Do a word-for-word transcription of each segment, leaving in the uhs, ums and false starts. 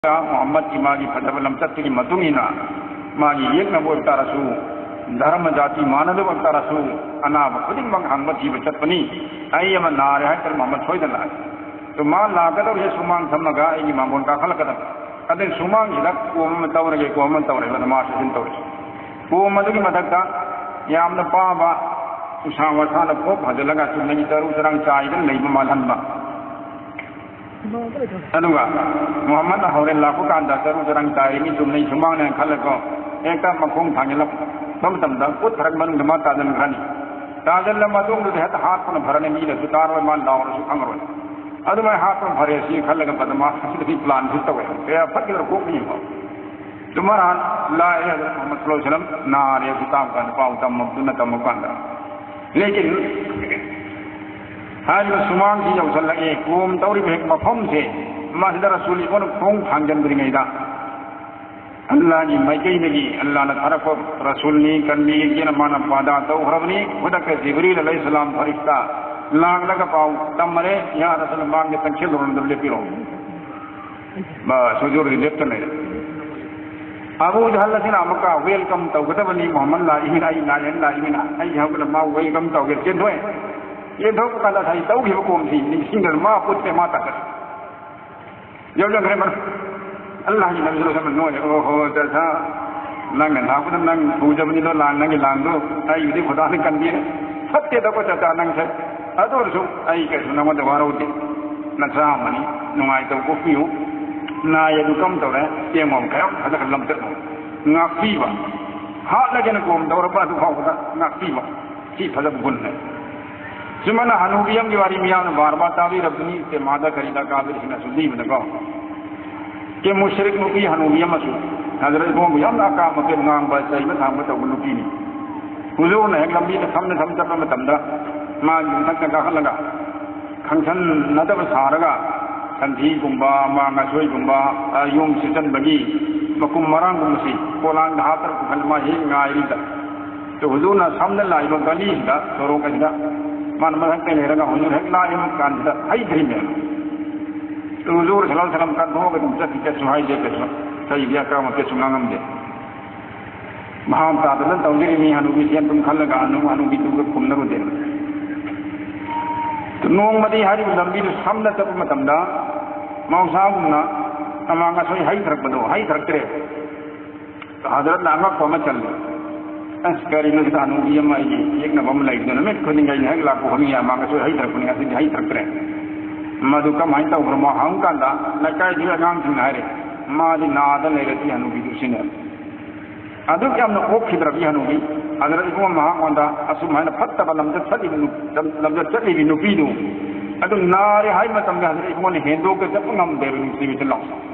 ꯃꯨꯍꯝꯃꯗꯀꯤ ꯃꯥꯒꯤ ꯐꯖꯕ ꯂꯝꯆꯠꯇꯨꯒꯤ ꯃꯇꯨꯡ ꯏꯟꯅ ꯃꯥꯒꯤ ꯌꯦꯛꯅꯕ ꯑꯣꯏꯕ ꯇꯥꯔꯁꯨ, ꯙꯔꯃ ꯖꯥꯇꯤ ꯃꯥꯟꯅꯗꯕ ꯑꯣꯏꯕ ꯇꯥꯔꯁꯨ, ꯑꯅꯥꯕ ꯈꯨꯗꯤꯡꯃꯛ ꯍꯪꯕ ꯊꯤꯕ ꯆꯠꯄꯅꯤ꯫ ꯑꯩ ꯑꯃ ꯅꯥꯔꯦ ꯍꯥꯏꯇꯥꯔꯦ, ꯃꯨꯍꯝꯃꯗ ꯁꯣꯏꯗꯅ ꯂꯥꯛꯑꯦ꯫ ꯑꯗꯨ ꯃꯥ ꯂꯥꯛꯀꯗꯧꯔꯤꯁꯦ ꯁꯨꯃꯥꯡ ꯊꯝꯃꯒ ꯑꯩꯒꯤ ꯃꯥꯡꯒꯣꯟ ꯀꯥꯈꯠꯂꯛꯀꯗꯕ꯫ ꯑꯗꯩ ꯁꯨꯃꯥꯡꯁꯤꯗ ꯀꯣꯝ ꯑꯃ ꯇꯧꯔꯒꯦ, ꯀꯣꯝ ꯑꯃ ꯇꯧꯔꯒꯦ, ꯑꯗ ꯃꯥ ꯁꯦꯁꯟ ꯇꯧꯔꯤꯁꯦ꯫ ꯀꯣꯝ ꯑꯗꯨꯒꯤ ꯃꯊꯛꯇ ꯌꯥꯝꯅ ꯄꯥꯕ ꯎꯁꯥ ꯋꯥꯁꯥꯅ ꯄꯣꯞ ꯐꯖꯜꯂꯒ ꯆꯨꯝꯅꯒꯤ ꯇꯔꯨ ꯆꯔꯥꯡ ꯆꯥꯏꯗꯅ ꯂꯩꯕ ꯃꯥꯜꯍꯟꯕ꯫ ꯑꯗꯨꯒ ꯃꯨꯍꯝꯃꯗ ꯍꯣꯔꯦꯟ ꯂꯥꯛꯄ ꯀꯥꯟꯗ ꯇꯔꯨ ꯆꯔꯥꯡ ꯆꯥꯏ ꯃꯤ ꯆꯨꯝꯅꯩ ꯁꯨꯃꯥꯡꯅꯦꯅ ꯈꯜꯂꯒ ꯍꯦꯛꯇ ꯃꯈꯣꯡ ꯊꯥꯡꯖꯤꯜꯂꯛꯄ ꯃꯇꯝꯗ ꯄꯨꯠ ꯊꯔꯛ ꯃꯅꯨꯡꯗ ꯃꯥ ꯇꯥꯁꯤꯟꯈ꯭ꯔꯅꯤ꯫ ꯇꯥꯁꯤꯜꯂ ꯃꯇꯨꯡꯗꯨꯗ ꯍꯦꯛꯇ ꯍꯥꯠꯄꯅ ꯐꯔꯅꯤ, ꯃꯤꯅꯁꯨ ꯇꯥꯔꯣꯏ, ꯃꯥ ꯂꯥꯎꯔꯁꯨ ꯈꯪꯉꯔꯣꯏ꯫ ꯑꯗꯨꯃꯥꯏꯅ ꯍꯥꯠꯄꯅ ꯐꯔꯦ ꯁꯤ ꯈꯜꯂꯒ ꯃꯥ ꯑꯁꯤꯗꯒꯤ ꯄ꯭ꯂꯥꯟꯁꯤ ꯇꯧꯋꯦ꯫ ꯀꯌꯥ ꯐꯠꯈꯤꯗ꯭ꯔ ꯀꯣꯛꯅꯤ ꯌꯦꯡꯉꯣ꯫ ꯑꯗꯨ ꯃꯥꯅ ꯂꯥꯛꯑꯦ ꯍꯥꯏꯗꯅ ꯃꯨꯍꯝꯃꯗ ꯁꯜꯂꯜꯂꯥꯍꯨ ꯑꯂꯩꯍꯤ ꯋꯥꯁꯜꯂꯝ ꯅꯥꯔꯦ ꯑꯗꯨ ꯇꯥꯕ ꯀꯥꯟꯗ ꯄꯥꯎ ꯇꯝꯃꯛꯇꯨꯅ ꯇꯝꯃꯛ ꯀꯥꯟꯗ꯫ ꯂꯦꯀꯤꯟ ꯍꯥꯏꯔꯤꯕ ꯁꯨꯃꯥꯡꯁꯤ ꯌꯧꯁꯜꯂꯛꯑꯦ, ꯀꯣꯝ ꯇꯧꯔꯤꯕ ꯍꯦꯛ ꯃꯐꯝꯁꯦ, ꯃꯁꯤꯗ ꯔꯁꯨꯜ ꯏꯕꯣꯅ ꯈꯣꯡ ꯊꯥꯡꯖꯟꯗ꯭ꯔꯤꯉꯩꯗ ꯑꯜꯂꯥꯍꯒꯤ ꯃꯥꯏꯀꯩꯗꯒꯤ ꯑꯜꯂꯥꯍꯅ ꯊꯥꯔꯛꯄ ꯔꯁꯨꯜꯅꯤ, ꯀꯟꯕꯤꯒꯦꯅ ꯃꯥꯅ ꯄꯥꯗꯥ ꯇꯧꯈ꯭ꯔꯕꯅꯤ꯫ ꯈꯨꯗꯛꯇ ꯖꯤꯕ꯭ꯔꯤꯜ ꯑꯂꯩꯍꯤꯁꯁꯂꯥꯝ ꯐꯔꯤꯁꯇꯥ ꯂꯥꯛꯂꯒ ꯄꯥꯎ ꯇꯝꯃꯔꯦ, "ꯌꯥ ꯔꯁꯨꯜ, ꯃꯥꯡꯗ ꯆꯪꯁꯤꯜꯂꯨꯔꯅꯨ, ꯂꯦꯞꯄꯤꯔꯣ"꯫ ꯃꯥ ꯁꯨꯖꯨꯔꯗꯤ ꯂꯦꯞꯇꯅ ꯂꯩꯔꯦ꯫ ꯑꯕꯨ ꯖꯍꯜ ꯑꯁꯤꯅ ꯑꯃꯨꯛꯀ welcome ꯇꯧꯒꯗꯕꯅꯤ, ꯃꯨꯍꯝꯃꯗ ꯂꯥꯛꯏꯃꯤꯅ, ꯑꯩ ꯅꯥꯌꯦꯅ ꯂꯥꯛꯏꯃꯤꯅ, ꯑꯩ ꯍꯧꯒꯠꯂ ꯃꯥ welcome ꯇꯧꯒꯦ ꯆꯦꯟꯊꯣꯛꯑꯦ꯫ ꯆꯦꯟꯊꯣꯛꯄ ꯀꯥꯟꯗ ꯉꯁꯥꯏ ꯇꯧꯈꯤꯕ ꯀꯣꯝꯁꯤ ꯅꯤꯡꯁꯤꯡꯗꯅ ꯃꯥ ꯄꯨꯠꯇꯦ, ꯃꯥ ꯇꯥꯈꯠ ꯌꯧꯁꯤꯟꯈ꯭ꯔꯦ ꯃꯔꯨꯞ꯫ ꯑꯜꯂꯥꯍꯒꯤ ꯅꯕꯤ ꯁꯜꯂꯜꯂꯥꯍꯨ ꯑꯂꯩꯍꯤ ꯋꯥꯁꯜꯂꯝꯅ ꯅꯣꯏꯔꯦ, "ꯑꯣ ꯍꯣ, ꯆꯠꯊ, ꯅꯪꯅ ꯂꯥꯛꯄꯗ ꯅꯪ ꯄꯨꯖꯕꯅꯤꯗꯣ, ꯂꯥꯟ, ꯅꯪꯒꯤ ꯂꯥꯟꯗꯣ ꯑꯩꯕꯨꯗꯤ ꯈꯨꯗꯥꯅ ꯀꯟꯕꯤꯔꯦ꯫ ꯐꯠꯇꯦꯗꯀꯣ ꯆꯠꯊ ꯅꯪꯁꯦ꯫ ꯑꯗꯨ ꯑꯣꯏꯔꯁꯨ ꯑꯩ ꯀꯩꯁꯨ ꯅꯉꯣꯟꯗ ꯋꯥꯔꯧꯗꯦ꯫ ꯅꯆꯥ ꯑꯃꯅꯤ, ꯅꯨꯡꯉꯥꯏꯇꯕ ꯀꯣꯛꯄꯤꯌꯨ꯫ ꯅꯥꯏ ꯑꯗꯨ ꯀꯝ ꯇꯧꯔꯦ? ꯌꯦꯡꯉꯣ, ꯀꯌꯥꯝ ꯐꯖꯅ ꯂꯝꯆꯠꯅꯣ꯫ ꯉꯥꯛꯄꯤꯕ, ꯍꯥꯠꯂꯒꯦꯅ ꯀꯣꯝ ꯇꯧꯔꯕ ꯑꯗꯨ ꯐꯥꯎꯕꯗ ꯉꯥꯛꯄꯤꯕ꯫ ꯁꯤ ꯐꯖꯕ ꯒꯨꯟꯅꯦ꯫ ꯁꯨꯃꯥꯏꯅ ꯍꯅꯨꯕꯤ ꯑꯃꯒꯤ ꯋꯥꯔꯤ ꯃꯤꯌꯥꯝꯅ ꯕꯥꯔ ꯕꯥꯔ ꯇꯥꯕꯤꯔꯕꯅꯤ, ꯏꯁꯇꯦꯃꯥꯗ ꯀꯔꯤꯗ ꯀꯥꯕꯤꯔꯤꯁꯤꯅꯁꯨ ꯂꯤꯕꯗꯀꯣ꯫ ꯀꯦ ꯃꯨꯁꯔꯤꯛ ꯅꯨꯄꯤ ꯍꯅꯨꯕꯤ ꯑꯃꯁꯨ ꯍꯖꯔꯠ ꯏꯕꯣꯕꯨ ꯌꯥꯝꯅ ꯑꯀꯥꯝ ꯑꯀꯦꯝ ꯉꯥꯡꯕ, ꯆꯩꯕ ꯊꯥꯡꯕ ꯇꯧꯕ ꯅꯨꯄꯤꯅꯤ꯫ ꯍꯨꯖꯨꯔꯅ ꯍꯦꯛ ꯂꯝꯕꯤꯗ ꯁꯝꯅ ꯁꯝ ꯆꯠꯄ ꯃꯇꯝꯗ ꯃꯥꯒꯤ ꯃꯊꯛꯇ ꯀꯥꯈꯠꯂꯒ ꯈꯪꯁꯟꯅꯗꯕ ꯁꯥꯔꯒ ꯁꯟꯊꯤꯒꯨꯝꯕ, ꯃꯥ ꯉꯁꯣꯏꯒꯨꯝꯕ, ꯑ, ꯌꯣꯡ ꯁꯤꯠꯆꯟꯕꯒꯤ ꯃꯀꯨꯝ ꯃꯔꯥꯡꯒꯨꯝꯕꯁꯤ ꯄꯣꯂꯥꯡꯗ ꯍꯥꯞꯇꯅ ꯄꯨꯈꯠꯂ ꯃꯥ ꯍꯦꯛ ꯉꯥꯏꯔꯤꯗ꯫ ꯑꯗꯨ ꯍꯨꯖꯨꯔꯅ ꯁꯝꯅ ꯂꯥꯛꯏꯕ ꯒꯂꯤꯁꯤꯗ, ꯁꯣꯔꯣꯛ ꯑꯁꯤꯗ ꯃꯥꯅ ꯃꯊꯛꯇ ꯂꯩꯔꯒ ꯍꯨꯖꯨꯔ ꯍꯦꯛ ꯂꯥꯛꯏꯕ ꯀꯥꯟꯁꯤꯗ ꯍꯩꯊꯔꯤꯃꯦꯕ꯫ ꯍꯨꯖꯨꯔ ꯁꯂꯥꯜ ꯁꯂꯥꯝ ꯀꯟꯊꯣꯛꯑꯒ ꯑꯗꯨꯝ ꯆꯠꯈꯤ, ꯆꯠꯁꯨ ꯍꯥꯏꯗꯦ, ꯀꯩꯁꯨ ꯆꯩꯕ ꯌꯥ ꯀꯔꯝꯕ ꯀꯩꯁꯨ ꯉꯥꯡꯉꯝꯗꯦ꯫ ꯚꯥꯞ ꯇꯥꯗꯅ ꯇꯧꯖꯔꯤꯅꯤ, ꯍꯅꯨꯕꯤ ꯁꯦꯟ ꯊꯨꯝ ꯈꯜꯂꯒ ꯍꯅꯨ-, ꯍꯅꯨꯕꯤꯗꯨꯒ ꯈꯨꯝꯅꯔꯨꯗꯦ꯫ ꯅꯣꯡꯃꯗꯤ ꯍꯥꯏꯔꯤꯕ ꯂꯝꯕꯤꯗꯨ ꯁꯝꯅ ꯆꯠꯄ ꯃꯇꯝꯗ ꯃꯍꯧꯁꯥꯒꯨꯝꯅ ꯑꯃꯥꯡ ꯑꯁꯣꯏ ꯍꯩꯊꯔꯛꯄꯗꯣ ꯍꯩꯊꯔꯛꯇ꯭ꯔꯦ꯫ ꯍꯖꯔꯠꯅ ꯑꯉꯛꯄ ꯑꯃ ꯆꯜꯂꯤ꯫ "ꯑꯁ, ꯀꯔꯤꯅꯣ ꯁꯤꯗ ꯍꯅꯨꯕꯤ ꯑꯃ ꯑꯩꯒꯤ ꯌꯦꯛꯅꯕ ꯑꯃ ꯂꯩꯕꯗꯣ? ꯅꯨꯃꯤꯠ ꯈꯨꯗꯤꯡꯒꯤ ꯑꯩꯅ ꯍꯦꯛ ꯂꯥꯛꯄ ꯈꯨꯗꯤꯡꯒꯤ ꯑꯃꯥꯡ ꯑꯁꯣꯏ ꯍꯩꯊꯔꯛꯄꯅꯤ, ꯉꯁꯤꯗꯤ ꯍꯩꯊꯔꯛꯇ꯭ꯔꯦ꯫ ꯃꯗꯨ ꯀꯃꯥꯏꯅ ꯇꯧꯈ꯭ꯔꯃꯣ?" ꯍꯪꯕ ꯀꯥꯟꯗ ꯂꯩꯀꯥꯏꯗꯨꯒꯤ ꯑꯉꯥꯡꯁꯤꯡꯅ ꯍꯥꯏꯔꯦ, "ꯃꯥꯗꯤ ꯅꯥꯗ ꯂꯩꯔꯦ, ꯁꯤ ꯍꯅꯨꯕꯤꯗꯨ ꯁꯤꯅꯦ꯫" ꯑꯗꯨꯛ ꯌꯥꯝꯅ ꯑꯣꯛꯈꯤꯗ꯭ꯔꯕꯤ ꯍꯅꯨꯕꯤ꯫ ꯑꯗꯨꯗ ꯏꯕꯨꯡꯉꯣ ꯃꯍꯥꯛꯉꯣꯟꯗ ꯑꯁꯨꯝ ꯍꯥꯏꯅ ꯐꯠꯇꯕ ꯂꯝꯆꯠ ꯆꯠꯂꯤꯕ ꯅꯨ-, ꯂꯝ-, ꯂꯝꯆꯠ ꯆꯠꯂꯤꯕꯤ ꯅꯨꯄꯤꯗꯨ ꯑꯗꯨ ꯅꯥꯔꯦ ꯍꯥꯏꯕ ꯃꯇꯝꯗ ꯍꯧꯖꯤꯛ ꯏꯕꯨꯡꯉꯣꯅ ꯍꯦꯟꯗꯣꯛꯀ ꯆꯠꯄ ꯉꯝꯗꯦꯕ, ꯅꯨꯡꯁꯤꯕ ꯏꯆꯤꯜ ꯏꯅꯥꯎ꯫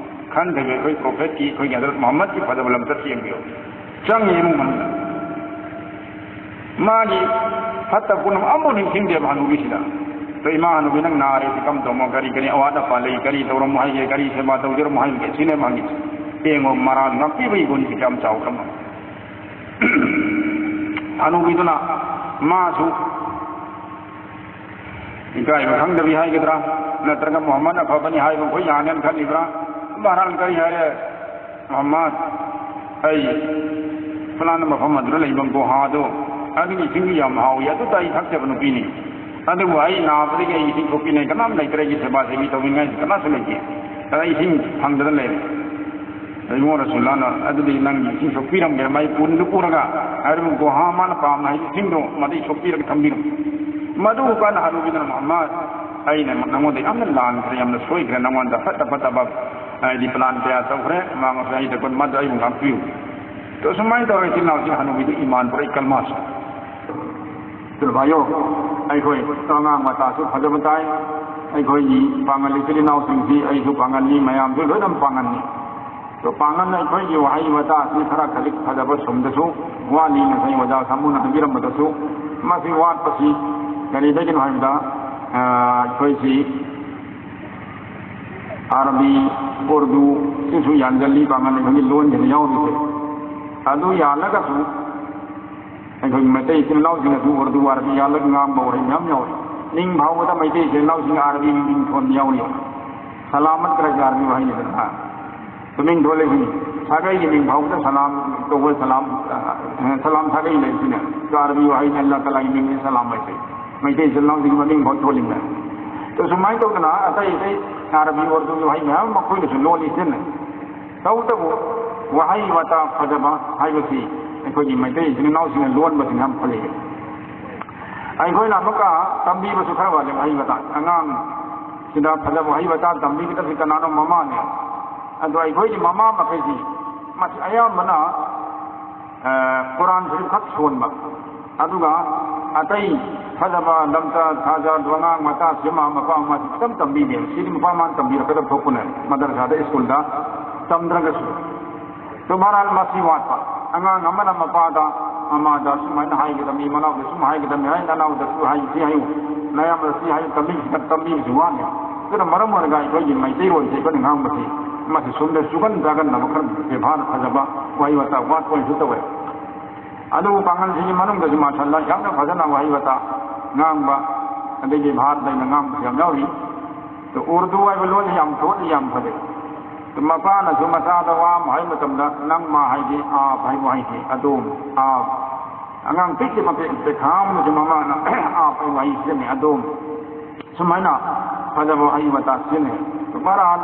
ꯈꯟꯊꯕ ꯑꯩꯈꯣꯏ ꯄ꯭ꯔꯣꯐꯦꯠꯀꯤ, ꯑꯩꯈꯣꯏꯒꯤ ꯍꯖꯔꯠ ꯃꯨꯍꯝꯃꯗꯀꯤ ꯐꯖꯕ ꯂꯝꯆꯠꯁꯤ ꯌꯦꯡꯕꯤꯌꯨ꯫ ꯆꯪꯉꯤ ꯏꯃꯨꯡ ꯃꯅꯨꯡꯗ꯫ ꯃꯥꯒꯤ ꯐꯠꯇ ꯄꯨꯝꯅꯃꯛ ꯑꯃꯐꯥꯎ ꯅꯤꯡꯁꯤꯡꯗꯦꯕ ꯍꯅꯨꯕꯤꯁꯤꯗ꯫ ꯑꯗꯣ, "ꯏꯃꯥ ꯍꯅꯨꯕꯤ, ꯅꯪ ꯅꯥꯔꯦ, ꯁꯤ ꯀꯝ ꯇꯧꯃꯣ? ꯀꯔꯤ ꯀꯔꯤ ꯑꯋꯥꯠ ꯑꯄꯥ ꯂꯩ? ꯀꯔꯤ ꯇꯧꯔꯝꯃꯣ ꯍꯥꯏꯒꯦ? ꯀꯔꯤ ꯁꯦꯕꯥ ꯇꯧꯖꯔꯝꯃꯣ ꯍꯥꯏꯒꯦ?" ꯁꯤꯅꯦꯕ ꯍꯪꯉꯤꯁꯦ꯫ ꯌꯦꯡꯉꯣ, ꯃꯔꯥꯜ ꯉꯥꯛꯄꯤꯕꯒꯤ ꯒꯨꯟꯁꯤ ꯀꯌꯥꯝ ꯆꯥꯎꯈ꯭ꯔꯕꯅꯣ꯫ ꯍꯅꯨꯕꯤꯗꯨꯅ ꯃꯥꯁꯨ ꯏꯀꯥꯏꯕ ꯈꯪꯗꯕꯤ ꯍꯥꯏꯒꯗ꯭ꯔꯥ, ꯅꯠꯇ꯭ꯔꯒ ꯃꯨꯍꯝꯃꯗ ꯑꯐꯕꯅꯤ ꯍꯥꯏꯕ ꯑꯩꯈꯣꯏ ꯌꯥꯅꯦꯅ ꯈꯜꯂꯤꯕ꯭ꯔꯥ? ꯕꯍꯔꯍꯥꯜ ꯀꯔꯤ ꯍꯥꯏꯔꯦ? "ꯃꯨꯍꯝꯃꯗ, ꯑꯩ ꯐꯂꯥꯅ ꯃꯐꯝ ꯑꯗꯨꯗ ꯂꯩꯕ ꯒꯨꯍꯥꯗꯣ, ꯑꯗꯨꯒꯤ ꯏꯁꯤꯡꯗꯤ ꯌꯥꯝ ꯍꯥꯎꯏ, ꯑꯗꯨꯗ ꯑꯩ ꯊꯛꯆꯕ ꯅꯨꯄꯤꯅꯤ꯫ ꯑꯗꯨꯕꯨ ꯑꯩ ꯅꯥꯕꯗꯒꯤ ꯑꯩ ꯏꯁꯤꯡ ꯁꯣꯛꯄꯤꯅꯩ, ꯀꯅꯥꯝ ꯂꯩꯇ꯭ꯔꯦ, ꯑꯩꯒꯤ ꯁꯦꯕꯥ ꯁꯦꯕꯤ ꯇꯧꯕꯤꯅꯤꯡꯉꯥꯏꯁꯨ ꯀꯅꯥꯁꯨ ꯂꯩꯇꯦ꯫ ꯑꯗ ꯏꯁꯤꯡ ꯐꯪꯗꯅ ꯂꯩꯔꯦ꯫" ꯏꯕꯨꯡꯉꯣ ꯔꯁꯨꯜꯂꯥꯅ, "ꯑꯗꯨꯗꯤ ꯅꯪꯒꯤ ꯏꯁꯤꯡ ꯁꯣꯛꯄꯤꯔꯝꯒꯦ, ꯃꯥꯏ ꯄꯨꯟꯗꯨ ꯄꯨꯔꯒ ꯍꯥꯏꯔꯤꯕ ꯒꯨꯍꯥ ꯃꯥꯅ ꯄꯥꯝꯅ ꯍꯥꯏꯕ ꯏꯁꯤꯡꯗꯣ ꯃꯗꯩ ꯁꯣꯛꯄꯤꯔꯒ ꯊꯝꯕꯤꯔꯝꯒꯦ꯫" ꯃꯗꯨ ꯀꯥꯟꯗ ꯍꯅꯨꯕꯤꯗꯨꯅ, "ꯃꯨꯍꯝꯃꯗ, ꯑꯩꯅ ꯅꯉꯣꯟꯗ ꯌꯥꯝꯅ ꯂꯥꯟꯈ꯭ꯔꯦ, ꯌꯥꯝꯅ ꯁꯣꯏꯈ꯭ꯔꯦ, ꯅꯉꯣꯟꯗ ꯐꯠꯇ ꯐꯠꯇꯕ ꯍꯥꯏꯗꯤ ꯄ꯭ꯂꯥꯟ ꯀꯌꯥ ꯇꯧꯈ꯭ꯔꯦ, ꯃꯥ ꯉꯁꯥꯏ ꯑꯩꯗ ꯃꯗꯨ ꯑꯩꯕꯨ ꯉꯥꯛꯄꯤꯌꯨ꯫" ꯑꯗꯣ ꯁꯨꯃꯥꯏꯅ ꯇꯧꯔꯒ ꯏꯆꯤꯜ ꯏꯅꯥꯎꯁꯤꯡ ꯍꯅꯨꯕꯤꯗꯨ ꯏꯃꯥꯟ ꯄꯨꯔꯛꯏ ꯀꯜꯃꯥꯁꯨ꯫ ꯑꯗꯨꯅ ꯚꯥꯏꯌꯣ, ꯑꯩꯈꯣꯏ ꯑꯉꯥꯡ ꯃꯆꯥꯁꯨ ꯐꯖꯕ ꯇꯥꯏ, ꯑꯩꯈꯣꯏꯒꯤ ꯄꯥꯡꯒꯜ ꯏꯆꯤꯜ ꯏꯅꯥꯎꯁꯤꯡꯁꯤ ꯑꯩꯁꯨ ꯄꯥꯡꯒꯜꯅꯤ, ꯃꯌꯥꯝꯁꯨ ꯂꯣꯏꯅ ꯄꯥꯡꯒꯜꯅꯤ꯫ ꯑꯗꯣ ꯄꯥꯡꯒꯜ ꯑꯩꯈꯣꯏꯒꯤ ꯋꯥꯍꯩ ꯋꯥꯇꯥ ꯑꯁꯤ ꯈꯔ ꯈꯖꯤꯛ ꯐꯖꯕ ꯁꯣꯝꯗꯁꯨ ꯋꯥꯠꯂꯤ, ꯉꯁꯥꯏ ꯑꯣꯖꯥ ꯁꯥꯃꯨꯅ ꯍꯥꯏꯕꯤꯔꯝꯕꯗꯁꯨ ꯃꯁꯤ ꯋꯥꯠꯄꯁꯤ ꯀꯔꯤꯗꯒꯤꯅꯣ ꯍꯥꯏꯕꯗ, ꯑ, ꯑꯩꯈꯣꯏꯁꯤ ꯑꯔꯕꯤ, ꯎꯔꯗꯨ ꯁꯤꯁꯨ ꯌꯥꯟꯁꯤꯜꯂꯤ, ꯄꯥꯡꯒꯜ ꯑꯩꯈꯣꯏꯒꯤ ꯂꯣꯟꯁꯤꯗ ꯌꯥꯎꯔꯤꯁꯦ꯫ ꯑꯗꯨ ꯌꯥꯜꯂꯒꯁꯨ ꯑꯩꯈꯣꯏ ꯃꯩꯇꯩ ꯏꯆꯤꯜ ꯏꯅꯥꯎꯁꯤꯡꯅꯁꯨ ꯎꯔꯗꯨ, ꯑꯔꯕꯤ ꯌꯥꯜꯂꯒ ꯉꯥꯡꯕ ꯋꯥꯍꯩ ꯃꯌꯥꯝ ꯌꯥꯎꯔꯤ꯫ ꯅꯤꯡ ꯐꯥꯎꯕꯗ ꯃꯩꯇꯩ ꯏꯆꯤꯜ ꯏꯅꯥꯎꯁꯤꯡ ꯑꯔꯕꯤ ꯃꯤꯡꯊꯣꯟ ꯌꯥꯎꯔꯤ꯫ ꯁꯂꯥꯃꯠ ꯀꯔꯥꯏ ꯑꯔꯕꯤ ꯋꯥꯍꯩꯅꯤꯗꯅ꯫ ꯇꯨꯃꯤꯟ ꯊꯣꯛꯂꯛꯏꯁꯤꯅꯤ꯫ ꯁꯥꯒꯩꯒꯤ ꯃꯤꯡ ꯐꯥꯎꯕꯗ ꯁꯂꯥꯝ ꯀꯧꯕ, ꯁꯂꯥꯝ, ꯑ, ꯁꯂꯥꯝ ꯁꯥꯒꯩ ꯂꯩꯔꯤꯁꯤꯅꯦ꯫ ꯑꯗꯣ ꯑꯔꯕꯤ ꯋꯥꯍꯩꯅꯤ, ꯑꯜꯂꯥꯍ ꯇꯥꯂꯥꯒꯤ ꯃꯤꯡꯅꯤ ꯁꯂꯥꯝ ꯍꯥꯏꯁꯦ꯫ ꯃꯩꯇꯩ ꯏꯆꯤꯜ ꯏꯅꯥꯎꯁꯤꯡꯒꯤ ꯃꯃꯤꯡ ꯐꯥꯎ ꯊꯣꯜꯂꯤꯕꯅꯦ꯫ ꯑꯗꯣ ꯁꯨꯃꯥꯏꯅ ꯇꯧꯗꯅ ꯑꯇꯩ ꯑꯇꯩ ꯑꯔꯕꯤ ꯎꯔꯗꯨꯒꯤ ꯋꯥꯍꯩ ꯃꯌꯥꯝ ꯑꯃ ꯑꯩꯈꯣꯏꯅꯁꯨ ꯂꯣꯜꯂꯤ ꯁꯤꯖꯤꯟꯅꯩ꯫ ꯇꯧꯕꯇꯕꯨ ꯋꯥꯍꯩ ꯋꯥꯇꯥ ꯐꯖꯕ ꯍꯥꯏꯕꯁꯤ ꯑꯩꯈꯣꯏꯒꯤ ꯃꯩꯇꯩ ꯏꯆꯤꯜ ꯏꯅꯥꯎꯁꯤꯡꯅ ꯂꯣꯟꯕꯁꯤꯅ ꯌꯥꯝ ꯐꯖꯩ꯫ ꯑꯩꯈꯣꯏꯅ ꯑꯃꯨꯛꯀ ꯇꯝꯕꯤꯕꯁꯨ ꯈꯔ ꯋꯥꯠꯂꯦ꯫ ꯋꯥꯍꯩ ꯋꯥꯇꯥ ꯑꯉꯥꯡ ꯁꯤꯗ ꯐꯖꯕ ꯋꯥꯍꯩ ꯋꯥꯇꯥ ꯇꯝꯕꯤꯒꯗꯕꯁꯤ ꯀꯅꯥꯅꯣ? ꯃꯃꯥꯅꯦ꯫ ꯑꯗꯣ ꯑꯩꯈꯣꯏꯒꯤ ꯃꯃꯥ ꯃꯈꯩꯁꯤ ꯃꯁꯤ ꯑꯌꯥꯝꯕꯅ, ꯑ, ꯀꯨꯔꯥꯟ ꯁꯔꯤꯐ ꯈꯛ ꯁꯣꯟꯕ, ꯑꯗꯨꯒ ꯑꯇꯩ ꯐꯖꯕ ꯂꯝꯆꯠ ꯁꯥꯖꯠ ꯋꯥꯉꯥꯡ ꯋꯥꯇꯥ ꯁꯤꯃ ꯃꯄꯥ ꯃꯃꯥꯁꯤ ꯈꯤꯇꯪ ꯇꯝꯕꯤꯗꯦ꯫ ꯁꯤꯗꯤ ꯃꯄꯥ ꯃꯃꯥꯅ ꯇꯝꯕꯤꯔꯛꯀꯗꯕ ꯊꯣꯛꯄꯅꯦ, ꯃꯗꯔꯁꯥꯗ, ꯁ꯭ꯀꯨꯜꯗ ꯇꯝꯗ꯭ꯔꯒꯁꯨ꯫ ꯇꯨ ꯕꯍꯔꯍꯥꯜ ꯃꯁꯤ ꯋꯥꯠꯄ꯫ ꯑꯉꯥꯡ ꯑꯃꯅ ꯃꯄꯥꯗ, ꯃꯃꯥꯗ ꯁꯨꯃꯥꯏꯅ ꯍꯥꯏꯒꯗꯕꯅꯤ, ꯃꯅꯥꯎꯗ ꯁꯨꯝ ꯍꯥꯏꯒꯗꯕꯅꯤ, ꯍꯥꯏ ꯅꯅꯥꯎꯗ ꯁꯤ ꯍꯥꯏ, ꯁꯤ ꯍꯥꯏꯌꯨ, ꯅꯌꯥꯝꯕꯗ ꯁꯤ ꯍꯥꯏꯌꯨ, ꯇꯝꯕꯤꯕꯁꯤ, ꯇꯝꯕꯤꯕꯁꯤ ꯋꯥꯠꯂꯤ꯫ ꯑꯗꯨꯅ ꯃꯔꯝ ꯑꯣꯏꯔꯒ ꯑꯩꯈꯣꯏꯒꯤ ꯃꯩꯇꯩꯔꯣꯟꯁꯦ ꯑꯩꯈꯣꯏꯅ ꯉꯥꯡꯕꯁꯤ ꯃꯁꯤ ꯁꯣꯝꯗ ꯆꯨꯒꯟ ꯆꯥꯒꯟꯗꯕ ꯈꯔ, ꯕꯦꯕꯥꯔ ꯐꯖꯕ ꯋꯥꯍꯩ ꯋꯥꯇꯥ ꯋꯥꯠꯄ ꯑꯣꯏꯅꯁꯨ ꯇꯧꯋꯦ꯫ ꯑꯗꯨꯕꯨ ꯄꯥꯡꯒꯜꯁꯤꯒꯤ ꯃꯅꯨꯡꯗꯁꯨ ꯃꯥꯁꯜꯂ ꯌꯥꯝꯅ ꯐꯖꯅ ꯋꯥꯍꯩ ꯋꯥꯇꯥ ꯉꯥꯡꯕ, ꯑꯗꯒꯤ ꯚꯥꯕ ꯂꯩꯅ ꯉꯥꯡꯕꯁꯨ ꯌꯥꯝ ꯌꯥꯎꯔꯤ꯫ ꯑꯗꯣ ꯎꯔꯗꯨ ꯍꯥꯏꯕ ꯂꯣꯟꯁꯤ ꯌꯥꯝ ꯊꯣꯠꯂꯤ, ꯌꯥꯝ ꯐꯖꯩ꯫ ꯑꯗꯣ ꯃꯄꯥꯅꯁꯨ ꯃꯆꯥꯗ ꯋꯥ ꯑꯃ ꯍꯥꯏꯕ ꯃꯇꯝꯗ "ꯅꯪ ꯃꯥ" ꯍꯥꯏꯗꯤ "ꯑꯥꯞ" ꯍꯥꯏꯕ ꯋꯥꯍꯩꯁꯤ, "ꯑꯗꯣꯝ", "ꯑꯥꯞ"꯫ ꯑꯉꯥꯡ ꯄꯤꯛꯂꯤꯕ ꯄꯦ-, ꯄꯦꯈꯥ ꯑꯃꯗꯁꯨ ꯃꯃꯥꯅ "ꯑꯥꯞ" ꯍꯥꯏꯕ ꯋꯥꯍꯩ ꯁꯤꯖꯤꯟꯅꯩ, "ꯑꯗꯣꯝ"꯫ ꯁꯨꯃꯥꯏꯅ ꯐꯖꯕ ꯋꯥꯍꯩ ꯋꯥꯇꯥ ꯁꯤꯖꯤꯟꯅꯩ꯫ ꯕꯍꯔꯍꯥꯜ,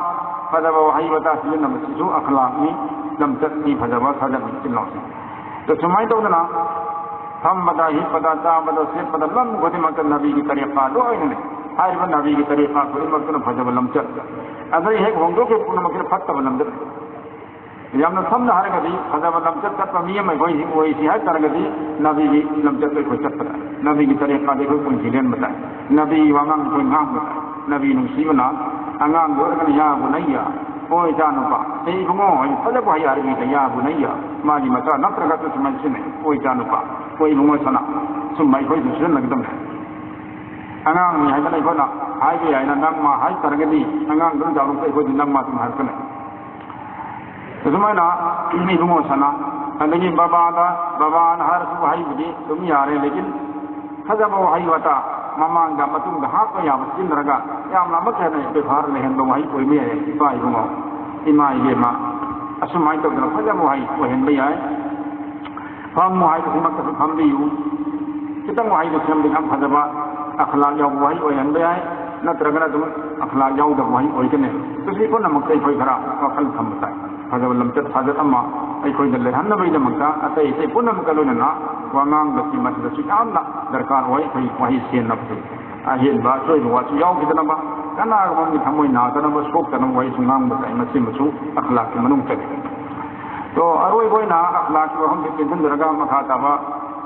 ꯐꯖꯕ ꯋꯥꯍꯩ ꯋꯥꯇꯥ ꯁꯤꯖꯤꯟꯅꯕꯁꯤꯁꯨ ꯑꯈꯂꯥꯛꯅꯤ, ꯂꯝꯆꯠꯅꯤ, ꯐꯖꯕ ꯁꯥꯖꯠꯅꯤ, ꯏꯆꯤꯜ ꯏꯅꯥꯎꯁꯤꯡ꯫ ꯑꯗꯣ ꯁꯨꯃꯥꯏꯅ ꯇꯧꯗꯅ ꯐꯝꯕꯗ, ꯍꯤꯞꯄꯗ, ꯆꯥꯕꯗ, ꯁꯦꯠꯄꯗ, ꯂꯝ ꯈꯨꯗꯤꯡꯃꯛꯇ ꯅꯕꯤꯒꯤ ꯇꯔꯤꯀꯥ ꯂꯣꯏꯅ ꯂꯩ꯫ ꯍꯥꯏꯔꯤꯕ ꯅꯕꯤꯒꯤ ꯇꯔꯤꯀꯥ ꯈꯨꯗꯤꯡꯃꯛꯇꯨꯅ ꯐꯖꯕ ꯂꯝꯆꯠ꯫ ꯑꯗꯩ ꯍꯦꯛ ꯍꯣꯡꯗꯣꯛꯈꯤꯕ ꯄꯨꯝꯅꯃꯛꯁꯤꯅ ꯐꯠꯇꯕ ꯂꯝꯆꯠ꯫ ꯌꯥꯝꯅ ꯁꯝꯅ ꯍꯥꯏꯔꯒꯗꯤ ꯐꯖꯕ ꯂꯝꯆꯠ ꯆꯠꯄ ꯃꯤ ꯑꯃ ꯑꯩꯈꯣꯏ ꯑꯣꯏꯁꯤ ꯍꯥꯏ ꯇꯥꯔꯒꯗꯤ ꯅꯕꯤꯒꯤ ꯂꯝꯆꯠꯇ ꯑꯩꯈꯣꯏ ꯆꯠꯄ ꯇꯥꯏ꯫ ꯅꯕꯤꯒꯤ ꯇꯔꯤꯀꯥꯗ ꯑꯩꯈꯣꯏ ꯄꯨꯟꯁꯤ ꯂꯦꯟꯕ ꯇꯥꯏ꯫ ꯅꯕꯤꯒꯤ ꯋꯥꯉꯥꯡ ꯑꯩꯈꯣꯏ ꯉꯥꯡꯕ ꯇꯥꯏ꯫ ꯅꯕꯤ ꯅꯨꯡꯁꯤꯕꯅ ꯑꯉꯥꯡꯗ ꯑꯣꯏꯔꯒꯅ "ꯌꯥ ꯕꯨꯅꯩꯌ", "ꯑꯣ ꯏꯆꯥ ꯅꯨꯄꯥ", "ꯑꯦ ꯏꯕꯨꯡꯉꯣ", ꯍꯥꯏꯅ ꯐꯖꯕ ꯋꯥꯍꯩ ꯑꯔꯕꯤꯗ "ꯌꯥ ꯕꯨꯅꯩꯌ", ꯃꯥꯒꯤ ꯃꯆꯥ ꯅꯠꯇ꯭ꯔꯒꯁꯨ ꯁꯨꯃꯥꯏꯅ ꯁꯤꯖꯤꯟꯅꯩ, "ꯑꯣ ꯏꯆꯥ ꯅꯨꯄꯥ", "ꯑꯣ ꯏꯕꯨꯡꯉꯣ ꯁꯅꯥ", ꯁꯨꯝꯕ ꯑꯩꯈꯣꯏꯁꯨ ꯁꯤꯖꯤꯟꯅꯒꯗꯕꯅꯦ꯫ ꯑꯉꯥꯡꯅꯤ ꯍꯥꯏꯗꯅ ꯑꯩꯈꯣꯏꯅ ꯍꯥꯏꯕ ꯌꯥꯏꯅ "ꯅꯪ ꯃꯥ" ꯍꯥꯏ ꯇꯥꯔꯒꯗꯤ ꯑꯉꯥꯡꯗꯨꯅ ꯆꯥꯎꯔꯛꯄ ꯑꯩꯈꯣꯏꯗꯤ "ꯅꯪ ꯃꯥ" ꯑꯗꯨꯝ ꯍꯥꯏꯔꯛꯀꯅꯤ꯫ ꯑꯁꯨꯃꯥꯏꯅ ꯏꯕꯨꯡꯉꯣ ꯁꯅꯥ, ꯑꯗꯒꯤ ꯕꯕꯥꯗ, ꯕꯕꯥꯅ ꯍꯥꯏꯔꯁꯨ ꯋꯥꯍꯩꯕꯨꯗꯤ ꯑꯗꯨꯝ ꯌꯥꯔꯦ, ꯂꯦꯀꯤꯟ ꯐꯖꯕ ꯋꯥꯍꯩ ꯋꯥꯇꯥ, ꯃꯃꯥꯡꯗ ꯃꯇꯨꯡꯗ ꯍꯥꯞꯄ ꯌꯥꯕ ꯁꯤꯖꯤꯟꯅꯔꯒ ꯌꯥꯝꯅ ꯑꯃꯨꯛꯀ ꯍꯦꯟꯅ ꯕꯦꯕꯥꯔ ꯂꯩꯍꯟꯕ ꯋꯥꯍꯩ ꯑꯣꯏꯕ ꯌꯥꯏ꯫ ꯏꯄꯥ ꯏꯕꯨꯡꯉꯣ, ꯏꯃꯥ ꯏꯕꯦꯝꯃ, ꯑꯁꯨꯃꯥꯏꯅ ꯇꯧꯗꯅ ꯐꯖꯕ ꯋꯥꯍꯩ ꯑꯣꯏꯍꯟꯕ ꯌꯥꯏ꯫ ꯐꯝꯃꯨ ꯍꯥꯏꯕꯁꯤꯃꯛꯇꯁꯨ ꯐꯝꯕꯤꯌꯨ꯫ ꯈꯤꯇꯪ ꯋꯥꯍꯩꯗꯨ ꯁꯦꯝꯕ ꯌꯥꯝ ꯐꯖꯕ ꯑꯈ꯭ꯂꯥꯛ ꯌꯥꯎꯕ ꯋꯥꯍꯩ ꯑꯣꯏꯍꯟꯕ ꯌꯥꯏ, ꯅꯠꯇ꯭ꯔꯒꯅ ꯑꯗꯨꯝ ꯑꯈ꯭ꯂꯥꯛ ꯌꯥꯎꯗꯕ ꯋꯥꯍꯩ ꯑꯣꯏꯒꯅꯤ꯫ ꯃꯁꯤ ꯄꯨꯝꯅꯃꯛꯇ ꯑꯩꯈꯣꯏ ꯈꯔ ꯋꯥꯈꯜ ꯊꯝꯕ ꯇꯥꯏ꯫ ꯐꯖꯕ ꯂꯝꯆꯠ ꯁꯥꯖꯠ ꯑꯃ ꯑꯩꯈꯣꯏꯗ ꯂꯩꯍꯟꯅꯕꯒꯤꯗꯃꯛꯇ ꯑꯇꯩ ꯑꯇꯩ ꯄꯨꯝꯅꯃꯛꯀ ꯂꯣꯏꯅꯅ ꯋꯥꯉꯥꯡꯕꯁꯤ ꯃꯁꯤꯗꯁꯨ ꯌꯥꯝꯅ ꯗꯔꯀꯥꯔ ꯑꯣꯏ꯫ ꯑꯩꯈꯣꯏ ꯋꯥꯍꯩ ꯁꯦꯟꯅꯕꯁꯦ ꯑꯍꯦꯟꯕ ꯑꯁꯣꯏꯕ ꯋꯥꯁꯨ ꯌꯥꯎꯈꯤꯗꯅꯕ, ꯀꯅꯥꯒꯨꯝꯕ ꯑꯃꯒꯤ ꯊꯃꯣꯏ ꯅꯥꯗꯅꯕ, ꯁꯣꯛꯇꯅꯕ ꯋꯥꯍꯩꯁꯨ ꯉꯥꯡꯕ ꯇꯥꯏ꯫ ꯃꯁꯤꯃꯁꯨ ꯑꯈ꯭ꯂꯥꯛꯀꯤ ꯃꯅꯨꯡ ꯆꯜꯂꯤ꯫ ꯇꯣ, ꯑꯔꯣꯏꯕ ꯑꯣꯏꯅ ꯑꯈ꯭ꯂꯥꯛꯀꯤ ꯋꯥꯐꯝꯁꯦ ꯇꯦꯟꯁꯤꯟꯖꯔꯒ ꯃꯈꯥ ꯇꯥꯕ,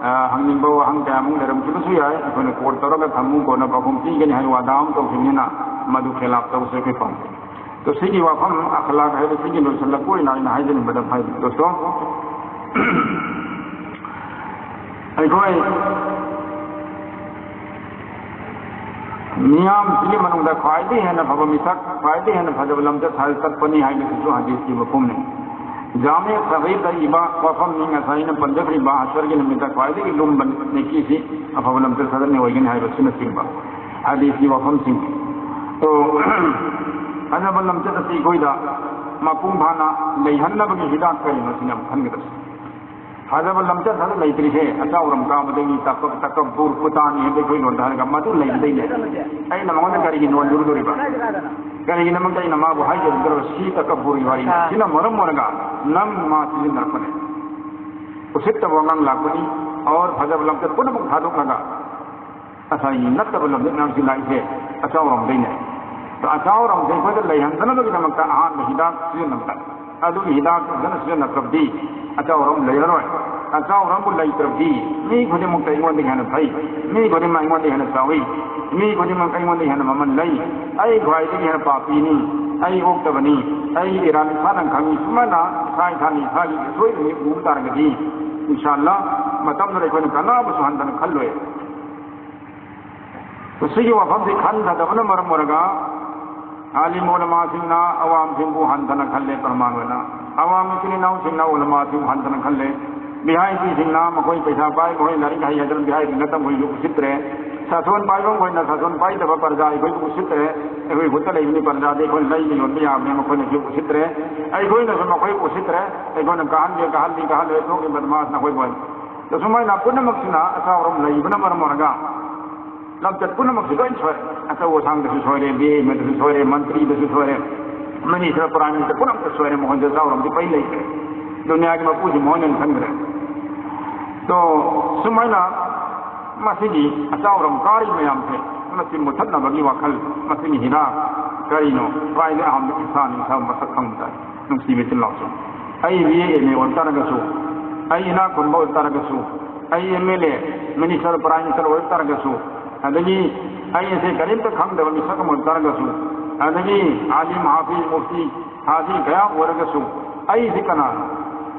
ꯑ, ꯍꯪꯅꯤꯡꯕ ꯋꯥꯍꯪ ꯀꯌꯥꯃꯨꯛ ꯂꯩꯔꯝꯈꯤꯕꯁꯨ ꯌꯥꯏ꯫ ꯑꯩꯈꯣꯏꯅ ꯀꯣꯜ ꯇꯧꯔꯒ ꯊꯝꯃꯨ, ꯀꯣꯟꯅ ꯄꯥꯎꯈꯨꯝ ꯄꯤꯒꯅꯤ ꯍꯥꯏꯕ ꯋꯥꯗꯥ ꯑꯃ ꯇꯧꯈꯤꯕꯅꯤꯅ ꯃꯗꯨ ꯈꯦꯂꯥꯞ ꯇꯧꯕꯁꯦ ꯑꯩꯈꯣꯏ ꯄꯥꯝꯖꯩ꯫ ꯇꯣ, ꯁꯤꯒꯤ ꯋꯥꯐꯝ ꯑꯈ꯭ꯂꯥꯛ ꯍꯥꯏꯕꯁꯤꯒꯤ ꯂꯣꯏꯁꯤꯜꯂꯛꯄ ꯑꯣꯏꯅ ꯑꯩꯅ ꯍꯥꯏꯖꯅꯤꯡꯕꯗ ꯍꯥꯏ, ꯗꯣꯁꯇꯣ, ꯑꯩꯈꯣꯏ ꯃꯤꯌꯥꯝꯁꯤꯒꯤ ꯃꯅꯨꯡꯗ ꯈ꯭ꯋꯥꯏꯗꯒꯤ ꯍꯦꯟꯅ ꯐꯕ ꯃꯤꯁꯛ, ꯈ꯭ꯋꯥꯏꯗꯒꯤ ꯍꯦꯟꯅ ꯐꯖꯕ ꯂꯝꯆꯠ ꯁꯥꯖꯠ ꯆꯠꯄꯅꯤ ꯍꯥꯏꯕꯁꯤꯁꯨ ꯍꯗꯤꯁꯀꯤ ꯃꯄꯨꯝꯅꯤ꯫ ꯖꯥꯃꯦ ꯁꯒꯤꯔꯗ ꯏꯕ ꯋꯥꯐꯝꯅꯤ ꯉꯁꯥꯏ ꯑꯩꯅ ꯄꯟꯖꯈ꯭ꯔꯤꯕ ꯑꯁꯔꯒꯤ ꯅꯨꯃꯤꯠꯇ ꯈ꯭ꯋꯥꯏꯗꯒꯤ ꯂꯨꯝꯕ ꯅꯦꯀꯤꯁꯤ ꯑꯐꯕ ꯂꯝꯆꯠ ꯁꯥꯖꯠꯅꯤ ꯑꯣꯏꯒꯅꯤ ꯍꯥꯏꯕꯁꯤꯅꯆꯤꯡꯕ ꯍꯗꯤꯁꯀꯤ ꯋꯥꯐꯝꯁꯤꯡ꯫ ꯑꯣ, ꯐꯖꯕ ꯂꯝꯆꯠ ꯑꯁꯤ ꯑꯩꯈꯣꯏꯗ ꯃꯄꯨꯡ ꯐꯥꯅ ꯂꯩꯍꯟꯅꯕꯒꯤ ꯍꯤꯗꯥꯛ ꯀꯔꯤꯅꯣ ꯁꯤꯅ ꯑꯃꯨꯛ ꯈꯟꯒꯗꯕꯁꯦ꯫ ꯐꯖꯕ ꯂꯝꯆꯠ ꯐꯖ ꯂꯩꯇ꯭ꯔꯤꯁꯦ, ꯑꯆꯥꯎꯔꯝ ꯀꯥꯕꯗꯒꯤ ꯇꯀ-, ꯇꯀꯕꯨꯔ ꯄꯨꯇꯥꯅꯤ ꯍꯥꯏꯕ ꯑꯩꯈꯣꯏ ꯂꯣꯟꯗ ꯍꯥꯏꯔꯒ ꯃꯗꯨ ꯂꯩꯕꯗꯩꯅꯦ꯫ ꯑꯩꯅ ꯃꯉꯣꯟꯗ ꯀꯔꯤꯒꯤ ꯅꯣꯟꯂꯨꯒꯗꯧꯔꯤꯕ? ꯀꯔꯤꯒꯤꯅꯃꯛꯇ ꯑꯩꯅ ꯃꯥꯕꯨ ꯍꯥꯏꯖꯔꯨꯒꯗꯧꯔꯤꯕ? ꯁꯤ ꯇꯀꯕꯨꯔꯒꯤ ꯋꯥꯔꯤꯅꯤ꯫ ꯁꯤꯅ ꯃꯔꯝ ꯑꯣꯏꯔꯒ ꯅꯪ ꯃꯥ ꯁꯤꯖꯤꯟꯅꯔꯛꯄꯅꯦ꯫ ꯎꯁꯤꯠꯇꯕ ꯋꯥꯉꯥꯡ ꯂꯥꯛꯄꯅꯤ꯫ ꯑꯣꯔ ꯐꯖꯕ ꯂꯝꯆꯠ ꯄꯨꯝꯅꯃꯛ ꯊꯥꯗꯣꯛꯂꯒ ꯉꯁꯥꯏꯒꯤ ꯅꯠꯇꯕ ꯂꯝꯆꯠ ꯃꯌꯥꯝꯁꯤ ꯂꯥꯛꯏꯁꯦ ꯑꯆꯥꯎꯔꯝꯗꯩꯅꯦ꯫ ꯑꯗꯣ ꯑꯆꯥꯎꯔꯝꯁꯦ ꯑꯩꯈꯣꯏꯗ ꯂꯩꯍꯟꯗꯅꯕꯒꯤꯗꯃꯛꯇ ꯑꯍꯥꯟꯕ ꯍꯤꯗꯥꯛ ꯁꯤꯖꯤꯟꯅꯕ ꯇꯥꯏ꯫ ꯑꯗꯨꯒꯤ ꯍꯤꯗꯥꯛ ꯐꯖꯅ ꯁꯤꯖꯤꯟꯅꯗ꯭ꯔꯕꯗꯤ ꯑꯆꯥꯎꯔꯝ ꯂꯩꯔꯔꯣꯏ꯫ ꯑꯆꯥꯎꯔꯝꯕꯨ ꯂꯩꯇ꯭ꯔꯕꯗꯤ ꯃꯤ ꯈꯨꯗꯤꯡꯃꯛꯇ ꯑꯩꯉꯣꯟꯗꯒꯤ ꯍꯦꯟꯅ ꯐꯩ, ꯃꯤ ꯈꯨꯗꯤꯡꯃꯛ ꯑꯩꯉꯣꯟꯗꯒꯤ ꯍꯦꯟꯅ ꯆꯥꯎꯏ, ꯃꯤ ꯈꯨꯗꯤꯡꯃꯛ ꯑꯩꯉꯣꯟꯗꯒꯤ ꯍꯦꯟꯅ ꯃꯃꯜ ꯂꯩ, ꯑꯩ ꯈ꯭ꯋꯥꯏꯗꯒꯤ ꯍꯦꯟꯅ ꯄꯥꯄꯤꯅꯤ, ꯑꯩ ꯑꯣꯛꯇꯕꯅꯤ, ꯑꯩ ꯏꯔꯥꯟ ꯏꯁꯥꯅ ꯈꯪꯏ꯫ ꯁꯨꯃꯥꯏꯅ ꯏꯁꯥ ꯏꯁꯥꯅ ꯏꯁꯥꯒꯤ ꯑꯁꯣꯏꯕꯅꯤ ꯎꯕ ꯇꯥꯔꯒꯗꯤ, ꯏꯟꯁꯥ ꯑꯜꯂꯥ, ꯃꯇꯝꯗꯨꯗ ꯑꯩꯈꯣꯏꯅ ꯀꯅꯥꯕꯨꯁꯨ ꯍꯟꯊꯅ ꯈꯜꯂꯣꯏ꯫ ꯃꯁꯤꯒꯤ ꯋꯥꯐꯝꯁꯤ ꯈꯟꯊꯗꯕꯅ ꯃꯔꯝ ꯑꯣꯏꯔꯒ ꯑꯥꯂꯤꯝ ꯎꯂꯃꯥꯁꯤꯡꯅ ꯑꯋꯥꯝꯁꯤꯡꯕꯨ ꯍꯟꯊꯅ ꯈꯜꯂꯦ꯫ ꯄ꯭ꯔꯃꯥꯟ ꯑꯣꯏꯅ ꯑꯋꯥꯝ ꯏꯆꯤꯟ ꯏꯅꯥꯎꯁꯤꯡꯅ ꯎꯂꯃꯥꯁꯤꯡꯕꯨ ꯍꯟꯊꯅ ꯈꯜꯂꯦ꯫ ꯕꯤꯍꯥꯏꯁꯤꯁꯤꯡꯅ ꯃꯈꯣꯏ ꯄꯩꯁꯥ ꯄꯥꯏ, ꯃꯈꯣꯏ ꯂꯥꯏꯔꯤꯛ ꯍꯩ ꯍꯥꯏꯗꯅ ꯕꯤꯍꯥꯏꯁꯤꯡꯅ ꯇꯝꯕ ꯍꯨꯏꯁꯨ ꯎꯁꯤꯠꯇ꯭ꯔꯦ꯫ ꯁꯥꯁꯣꯟ ꯄꯥꯏꯕ ꯃꯈꯣꯏꯅ ꯁꯥꯁꯣꯟ ꯄꯥꯏꯗꯕ ꯄ꯭ꯔꯖꯥ ꯑꯩꯈꯣꯏꯕꯨ ꯎꯁꯤꯠꯇ꯭ꯔꯦ꯫ ꯑꯩꯈꯣꯏ ꯈꯨꯠꯇ ꯂꯩꯕꯅꯤ, ꯄ꯭ꯔꯖꯥꯗꯤ ꯑꯩꯈꯣꯏꯅ ꯂꯩꯕ ꯌꯣꯟꯕ ꯌꯥꯕꯅꯤ, ꯃꯈꯣꯏꯅꯁꯨ ꯎꯁꯤꯠꯇ꯭ꯔꯦ꯫ ꯑꯩꯈꯣꯏꯅꯁꯨ ꯃꯈꯣꯏ ꯎꯁꯤꯠꯇ꯭ꯔꯦ꯫ ꯑꯩꯈꯣꯏꯅ ꯀꯥꯍꯟꯒꯦ, ꯀꯥꯍꯜꯂꯤ, ꯀꯥꯍꯜꯂꯣꯏ, ꯊꯣꯛꯂꯤ, ꯕꯗꯃꯥꯁꯅ ꯑꯩꯈꯣꯏꯕꯨ꯫ ꯑꯁꯨꯃꯥꯏꯅ ꯄꯨꯝꯅꯃꯛꯁꯤꯅ ꯑꯆꯥꯎꯔꯝ ꯂꯩꯕꯅ ꯃꯔꯝ ꯑꯣꯏꯔꯒ ꯂꯝꯆꯠ ꯄꯨꯝꯅꯃꯛꯁꯤ ꯂꯣꯏ ꯁꯣꯏꯔꯦ꯫ ꯑꯆꯧ ꯑꯁꯥꯡꯗꯁꯨ ꯁꯣꯏꯔꯦ, ꯕꯤ ꯑꯦꯝ ꯑꯦꯗꯁꯨ ꯁꯣꯏꯔꯦ, ꯃꯟꯇ꯭ꯔꯤꯗꯁꯨ ꯁꯣꯏꯔꯦ, ꯃꯤꯅꯤꯁꯇꯔ, ꯄ꯭ꯔꯥꯏꯝ ꯃꯤꯅꯤꯁꯇꯔ ꯄꯨꯝꯅꯃꯛꯇ ꯁꯣꯏꯔꯦ꯫ ꯃꯈꯣꯏꯗ ꯆꯥꯎꯔꯝꯗꯤ ꯄꯩ ꯂꯩꯇ꯭ꯔꯦ꯫ ꯗꯨꯅꯤꯌꯥꯒꯤ ꯃꯄꯨꯁꯤ ꯃꯈꯣꯏꯅ ꯈꯟꯈ꯭ꯔꯦ꯫ ꯇꯣ, ꯁꯨꯃꯥꯏꯅ ꯃꯁꯤꯒꯤ ꯑꯆꯥꯎꯔꯝ ꯀꯥꯔꯤ ꯃꯌꯥꯝꯁꯦ ꯃꯁꯤ ꯃꯨꯊꯠꯅꯕꯒꯤ ꯋꯥꯈꯜ, ꯃꯁꯤꯒꯤ ꯍꯤꯗꯥꯛ ꯀꯔꯤꯅꯣ? ꯈ꯭ꯋꯥꯏꯗꯒꯤ ꯑꯍꯥꯟꯕ ꯏꯁꯥꯅ ꯏꯁꯥꯕꯨ ꯃꯁꯛ ꯈꯪꯕ ꯇꯥꯏ꯫ ꯅꯨꯡꯁꯤꯕ ꯏꯆꯤꯜ ꯏꯅꯥꯎꯁꯤꯡ, ꯑꯩ ꯕꯤ ꯑꯦ ꯑꯦꯝ ꯑꯦ ꯑꯣꯏꯕ ꯇꯥꯔꯒꯁꯨ, ꯑꯩ ꯏꯅꯥꯛ ꯈꯨꯟꯕ ꯑꯣꯏꯕ ꯇꯥꯔꯒꯁꯨ, ꯑꯩ M L A, minister, prime minister ꯑꯣꯏꯕ ꯇꯥꯔꯒꯁꯨ, ꯑꯗꯒꯤ ꯑꯩ ꯑꯁꯦ ꯀꯔꯤꯝꯇ ꯈꯪꯗꯕ ꯃꯤꯁꯛ ꯑꯃ ꯑꯣꯏꯕ ꯇꯥꯔꯒꯁꯨ, ꯑꯗꯒꯤ ꯑꯥꯂꯤꯝ, ꯍꯥꯐꯤꯖ, ꯃꯨꯐꯇꯤ, ꯍꯥꯖꯤ ꯀꯌꯥ ꯑꯣꯏꯔꯒꯁꯨ, ꯑꯩꯁꯤ ꯀꯅꯥꯅꯣ?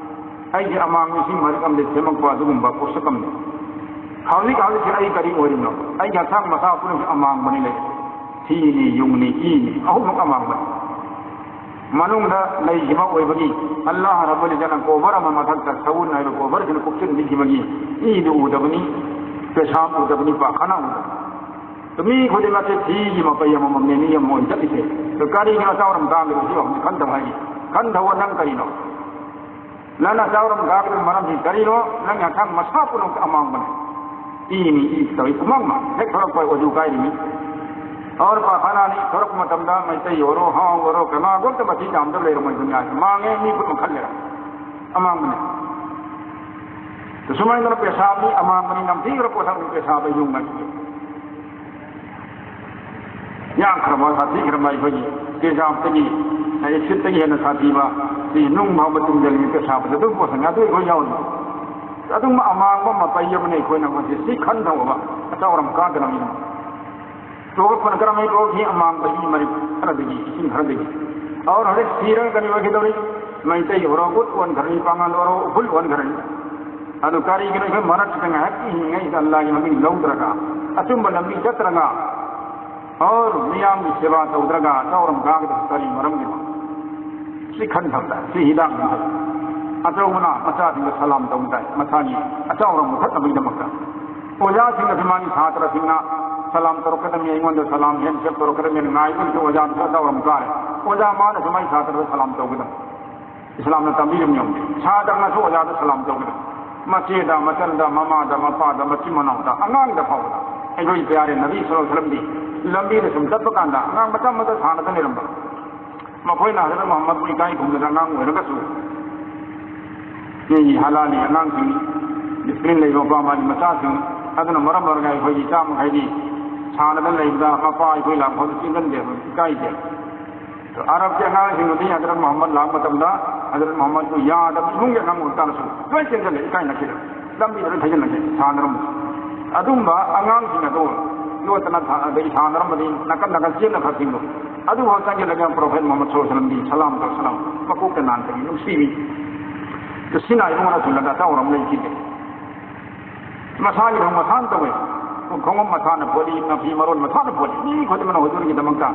ꯑꯩꯁꯦ ꯑꯃꯥꯡꯕꯁꯤꯡ ꯃꯔꯛ ꯑꯃꯗ ꯁꯦꯝꯃꯛꯄ ꯑꯗꯨꯒꯨꯝꯕ ꯄꯣꯠꯁꯛ ꯑꯃꯅꯤ꯫ ꯍꯧꯖꯤꯛ ꯍꯧꯖꯤꯛꯁꯦ ꯑꯩ ꯀꯔꯤ ꯑꯣꯏꯔꯤꯕꯅꯣ? ꯑꯩꯒꯤ ꯍꯛꯆꯥꯡ ꯃꯁꯥ ꯄꯨꯝꯅꯃꯛ ꯑꯃꯥꯡꯕꯅꯤ ꯂꯩ꯫ ꯊꯤꯅꯤ, ꯌꯨꯡꯅꯤ, ꯏꯅꯤ, ꯑꯍꯨꯝꯃꯛ ꯑꯃꯥꯡꯕꯅꯤ꯫ ꯃꯅꯨꯡꯗ ꯂꯩꯈꯤꯕ ꯑꯣꯏꯕꯒꯤ ꯑꯜꯂꯥꯍ ꯔꯕꯨꯜ ꯏꯖꯠꯅ ꯀꯣꯕꯔ ꯑꯃ ꯃꯊꯛꯇ ꯁꯎꯟ ꯍꯥꯏꯕ ꯀꯣꯕꯔꯁꯤꯅ ꯀꯨꯞꯁꯤꯟꯕꯤꯈꯤꯕꯒꯤ ꯏꯗꯨ ꯎꯗꯕꯅꯤ, ꯄꯦꯁꯥꯕ ꯎꯗꯕꯅꯤ, ꯄꯥꯈꯅ ꯎꯗꯕꯅꯤ꯫ ꯑꯗꯨ ꯃꯤ ꯈꯨꯗꯤꯡꯃꯛꯁꯦ ꯊꯤꯒꯤ ꯃꯄꯩ ꯑꯃꯃꯝꯅꯦ ꯃꯤ ꯑꯃ ꯑꯣꯏꯅ ꯆꯠꯂꯤꯁꯦ꯫ ꯑꯗꯨ ꯀꯔꯤꯒꯤꯅꯣ ꯆꯥꯎꯔꯝ ꯇꯥꯡꯂꯤꯕꯁꯤ ꯍꯧꯖꯤꯛ ꯈꯟꯊꯕ ꯍꯥꯏꯔꯤ? ꯈꯟꯊꯕ ꯅꯪ ꯀꯔꯤꯅꯣ? ꯅꯪꯅ ꯆꯥꯎꯔꯝ ꯇꯥꯡꯂꯤꯕ ꯃꯔꯝꯁꯤ ꯀꯔꯤꯅꯣ? ꯅꯪꯒꯤ ꯍꯛꯆꯥꯡ ꯃꯁꯥ ꯄꯨꯝꯅꯃꯛꯇ ꯑꯃꯥꯡꯕꯅꯦ꯫ ꯏꯅꯤ ꯏ ꯇꯧꯏ ꯄꯨꯝꯅꯃꯛ ꯍꯦꯛ ꯊꯣꯔꯛꯄ ꯑꯣꯏꯖꯨ ꯀꯥꯏꯔꯤꯅꯤ꯫ ꯑꯣꯔ ꯄꯥꯈꯥꯅꯥꯅꯤ ꯊꯣꯔꯛꯄ ꯃꯇꯝꯗ ꯃꯩꯇꯩ ꯑꯣꯏꯔꯣ, ꯍꯥꯎ ꯑꯣꯏꯔꯣ, ꯀꯅꯥꯒꯨꯝꯇ ꯃꯊꯤ ꯆꯥꯝꯗꯕ ꯂꯩꯔꯝꯃꯣꯏ ꯗꯨꯅꯤꯌꯥꯁꯤ꯫ ꯃꯥꯡꯉꯦ, ꯃꯤ ꯄꯨꯝꯅꯃꯛ ꯈꯜꯂꯦꯔ꯫ ꯑꯃꯥꯡꯕꯅꯦ꯫ ꯁꯨꯃꯥꯏꯅ ꯄꯦꯁꯥꯕꯅꯤ, ꯑꯃꯥꯡꯕꯅꯤ, ꯅꯝꯊꯤꯈ꯭ꯔ ꯄꯣꯠꯁꯛꯅꯤ ꯄꯦꯁꯥꯕ ꯌꯨꯡꯕ ꯍꯥꯏꯁꯤꯗꯤ꯫ ꯌꯥꯝꯈ꯭ꯔꯕ, ꯁꯥꯊꯤꯈ꯭ꯔꯕ ꯑꯩꯈꯣꯏꯒꯤ ꯇꯦꯖꯥꯕꯇꯒꯤ, ꯑꯦꯁꯤꯠꯇꯒꯤ ꯍꯦꯟꯅ ꯁꯥꯊꯤꯕ, ꯁꯤ ꯅꯨꯡ ꯐꯥꯎꯕ ꯇꯨꯝꯖꯜꯂꯤ ꯄꯦꯁꯥꯕꯗ ꯑꯗꯨꯝ ꯄꯣꯠꯁꯛꯅꯤ꯫ ꯑꯗꯨ ꯑꯩꯈꯣꯏ ꯌꯥꯎꯔꯤ꯫ ꯑꯗꯨꯝ ꯑꯃꯥꯡꯕ ꯃꯄꯩ ꯑꯃꯅ ꯑꯩꯈꯣꯏꯅ ꯃꯁꯤ ꯁꯤ ꯈꯟꯊꯧꯕ, ꯑꯆꯥꯎꯔꯝ ꯀꯥꯗꯅꯕꯒꯤꯗꯃꯛ꯫ ꯇꯣꯛꯄꯅ ꯀꯔꯝꯍꯥꯏꯅ ꯇꯣꯛꯈꯤ? ꯑꯃꯥꯡꯕ ꯏ ꯃꯔꯤꯛ ꯈꯔꯗꯒꯤ, ꯏꯁꯤꯡ ꯈꯔꯗꯒꯤ꯫ ꯑꯧꯔ ꯍꯧꯖꯤꯛ ꯁꯤꯔꯒ ꯀꯔꯤ ꯑꯣꯏꯒꯗꯧꯔꯤ? ꯃꯩꯇꯩ ꯑꯣꯏꯔꯣ, ꯎꯠ ꯑꯣꯟꯈ꯭ꯔꯅꯤ, ꯄꯥꯉꯜ ꯑꯣꯏꯔꯣ, ꯎꯐꯨꯜ ꯑꯣꯟꯈ꯭ꯔꯅꯤ꯫ ꯑꯗꯨ ꯀꯔꯤꯒꯤꯅꯣ? ꯑꯩꯈꯣꯏ ꯃꯔꯛꯁꯤꯗ ꯉꯥꯏꯍꯥꯛ ꯍꯤꯡꯉꯤꯉꯩꯗ ꯑꯜꯂꯥꯒꯤ ꯃꯃꯤꯡ ꯂꯧꯗ꯭ꯔꯒ, ꯑꯆꯨꯝꯕ ꯂꯝꯕꯤ ꯆꯠꯇ꯭ꯔꯒ, ꯑꯧꯔ ꯃꯤꯌꯥꯝꯒꯤ ꯁꯦꯕꯥ ꯇꯧꯗ꯭ꯔꯒ, ꯑꯆꯥꯎꯔꯝ ꯀꯥꯒꯗꯕꯁꯤ ꯀꯔꯤ ꯃꯔꯝꯒꯤꯅꯣ? ꯁꯤ ꯈꯟꯊꯕ ꯇꯥꯏ, ꯁꯤ ꯍꯤꯗꯥꯛ ꯈꯟꯊꯕ꯫ ꯑꯆꯧꯕꯅ ꯃꯆꯥꯁꯤꯡꯗ ꯁꯂꯥꯝ ꯇꯧꯕ ꯇꯥꯏ, ꯃꯁꯥꯒꯤ ꯑꯆꯥꯎꯔꯝ ꯃꯨꯊꯠꯅꯕꯒꯤꯗꯃꯛꯇ꯫ ꯑꯣꯖꯥꯁꯤꯡꯅꯁꯨ ꯃꯥꯒꯤ ꯁꯥꯇ꯭ꯔꯁꯤꯡꯅ ꯁꯂꯥꯝ ꯇꯧꯔꯛꯀꯗꯕꯅꯤ, ꯑꯩꯉꯣꯟꯗ ꯁꯂꯥꯝ ꯍꯦꯟꯁꯦꯛ ꯇꯧꯔꯛꯀꯗꯕꯅꯤ, ꯉꯥꯏꯕꯗꯨꯁꯨ ꯑꯣꯖꯥꯗꯨꯁꯨ ꯑꯇꯧꯔꯝ ꯇꯥꯔꯦ꯫ ꯑꯣꯖꯥ ꯃꯥꯅꯁꯨ ꯃꯥꯒꯤ ꯁꯥꯇ꯭ꯔꯗ ꯁꯂꯥꯝ ꯇꯧꯒꯗꯕꯅꯤ꯫ ꯏꯁꯂꯥꯝꯅ ꯇꯝꯕꯤꯔꯤꯕ ꯅꯤꯌꯣꯝ꯫ ꯁꯥꯇ꯭ꯔꯅꯁꯨ ꯑꯣꯖꯥꯗ ꯁꯂꯥꯝ ꯇꯧꯒꯗꯕꯅꯤ꯫ ꯃꯆꯦꯗ, ꯃꯆꯟꯗ, ꯃꯃꯥꯗ, ꯃꯄꯥꯗ, ꯃꯆꯤꯟ ꯃꯅꯥꯎꯗ, ꯑꯉꯥꯡꯗ ꯐꯥꯎꯕꯗ꯫ ꯑꯩꯈꯣꯏ ꯄꯤꯌꯥꯔꯦ ꯅꯕꯤ ꯁꯜꯂꯜꯂꯥꯍꯨ ꯑꯂꯩꯍꯤ ꯋꯁꯜꯂꯝꯗꯤ ꯂꯝꯕꯤꯗ ꯁꯨꯝ ꯆꯠꯄ ꯀꯥꯟꯗ ꯑꯉꯥꯡ ꯃꯆꯥ ꯃꯆꯥ ꯁꯥꯟꯅꯗ ꯂꯩꯔꯝꯕ꯫ ꯃꯈꯣꯏꯅ ꯍꯖꯔꯠ ꯃꯨꯍꯝꯃꯗꯄꯨ ꯏꯀꯥꯏ ꯈꯨꯝꯅꯗ ꯑꯉꯥꯡ ꯑꯣꯏꯔꯒꯁꯨ ꯃꯤꯒꯤ ꯍꯂꯥꯜꯒꯤ ꯑꯉꯥꯡꯁꯤꯡ, ꯗꯤꯁꯤꯄ꯭ꯂꯤꯟ ꯂꯩꯕ ꯃꯄꯥ ꯃꯥꯒꯤ ꯃꯆꯥꯁꯤꯡ ꯑꯗꯨꯅ ꯃꯔꯝ ꯑꯣꯏꯔꯒ ꯑꯩꯈꯣꯏꯒꯤ ꯏꯆꯥ ꯃꯈꯩꯗꯤ ꯁꯥꯟꯅꯗ ꯂꯩꯕꯗ ꯃꯄꯥ ꯑꯩꯈꯣꯏ ꯂꯥꯛꯄꯗ ꯆꯦꯟꯁꯤꯟꯗꯦ, ꯏꯀꯥꯏꯗꯦ꯫ ꯑꯔꯕꯀꯤ ꯑꯉꯥꯡꯁꯤꯡꯗꯨꯗꯤ ꯍꯖꯔꯠ ꯃꯨꯍꯝꯃꯗ ꯂꯥꯛꯄ ꯃꯇꯝꯗ ꯍꯖꯔꯠ ꯃꯨꯍꯝꯃꯗꯄꯨ ꯌꯥꯗꯕ ꯏꯃꯨꯡꯒꯤ ꯑꯉꯥꯡ ꯑꯣꯏꯕ ꯇꯥꯔꯁꯨ ꯂꯣꯏ ꯆꯦꯟꯁꯤꯜꯂꯦ, ꯏꯀꯥꯏꯅꯈꯤꯗ ꯂꯝꯕꯤꯗ ꯂꯣꯏ ꯊꯩꯖꯤꯜꯂꯒꯦ ꯁꯥꯟꯅꯔꯝꯕ꯫ ꯑꯗꯨꯝꯕ ꯑꯉꯥꯡꯁꯤꯡ ꯑꯗꯨ ꯌꯣꯠꯇꯅ ꯊꯥ-, ꯑꯗꯒꯤ ꯁꯥꯟꯅꯔꯝꯕꯗꯤ ꯅꯥꯀꯟ ꯅꯥꯀꯟ ꯆꯦꯟꯅꯈ꯭ꯔꯁꯤꯡꯗꯣ ꯑꯗꯨꯐꯥꯎ ꯆꯪꯁꯤꯜꯂꯒ ꯄ꯭ꯔꯣꯐꯦꯠ ꯃꯨꯍꯝꯃꯗ ꯁꯜꯂꯜꯂꯥꯍꯨ ꯑꯂꯩꯍꯤ ꯋꯁꯜꯂꯝꯗꯤ ꯁꯂꯥꯝ ꯇꯧꯁꯜꯂꯝ ꯃꯀꯣꯛꯇ ꯅꯥꯟꯊꯒꯤ ꯅꯨꯡꯁꯤꯕꯤ꯫ ꯁꯤꯅ ꯏꯕꯨꯡꯅ ꯊꯨꯜꯂꯒ ꯑꯇꯥꯎꯔꯝ ꯂꯩꯈꯤꯗꯦ꯫ ꯃꯁꯥꯒꯤꯗꯃꯛ ꯃꯁꯥꯅ ꯇꯧꯋꯦ꯫ ꯈꯣꯡꯎꯞ ꯃꯁꯥꯅ ꯐꯣꯠꯂꯤ, ꯃꯐꯤ ꯃꯔꯣꯟ ꯃꯁꯥꯅ ꯐꯣꯠꯂꯤ꯫ ꯃꯤ ꯈꯨꯗꯤꯡꯃꯛꯅ ꯍꯨꯖꯨꯔꯒꯤꯗꯃꯛꯇ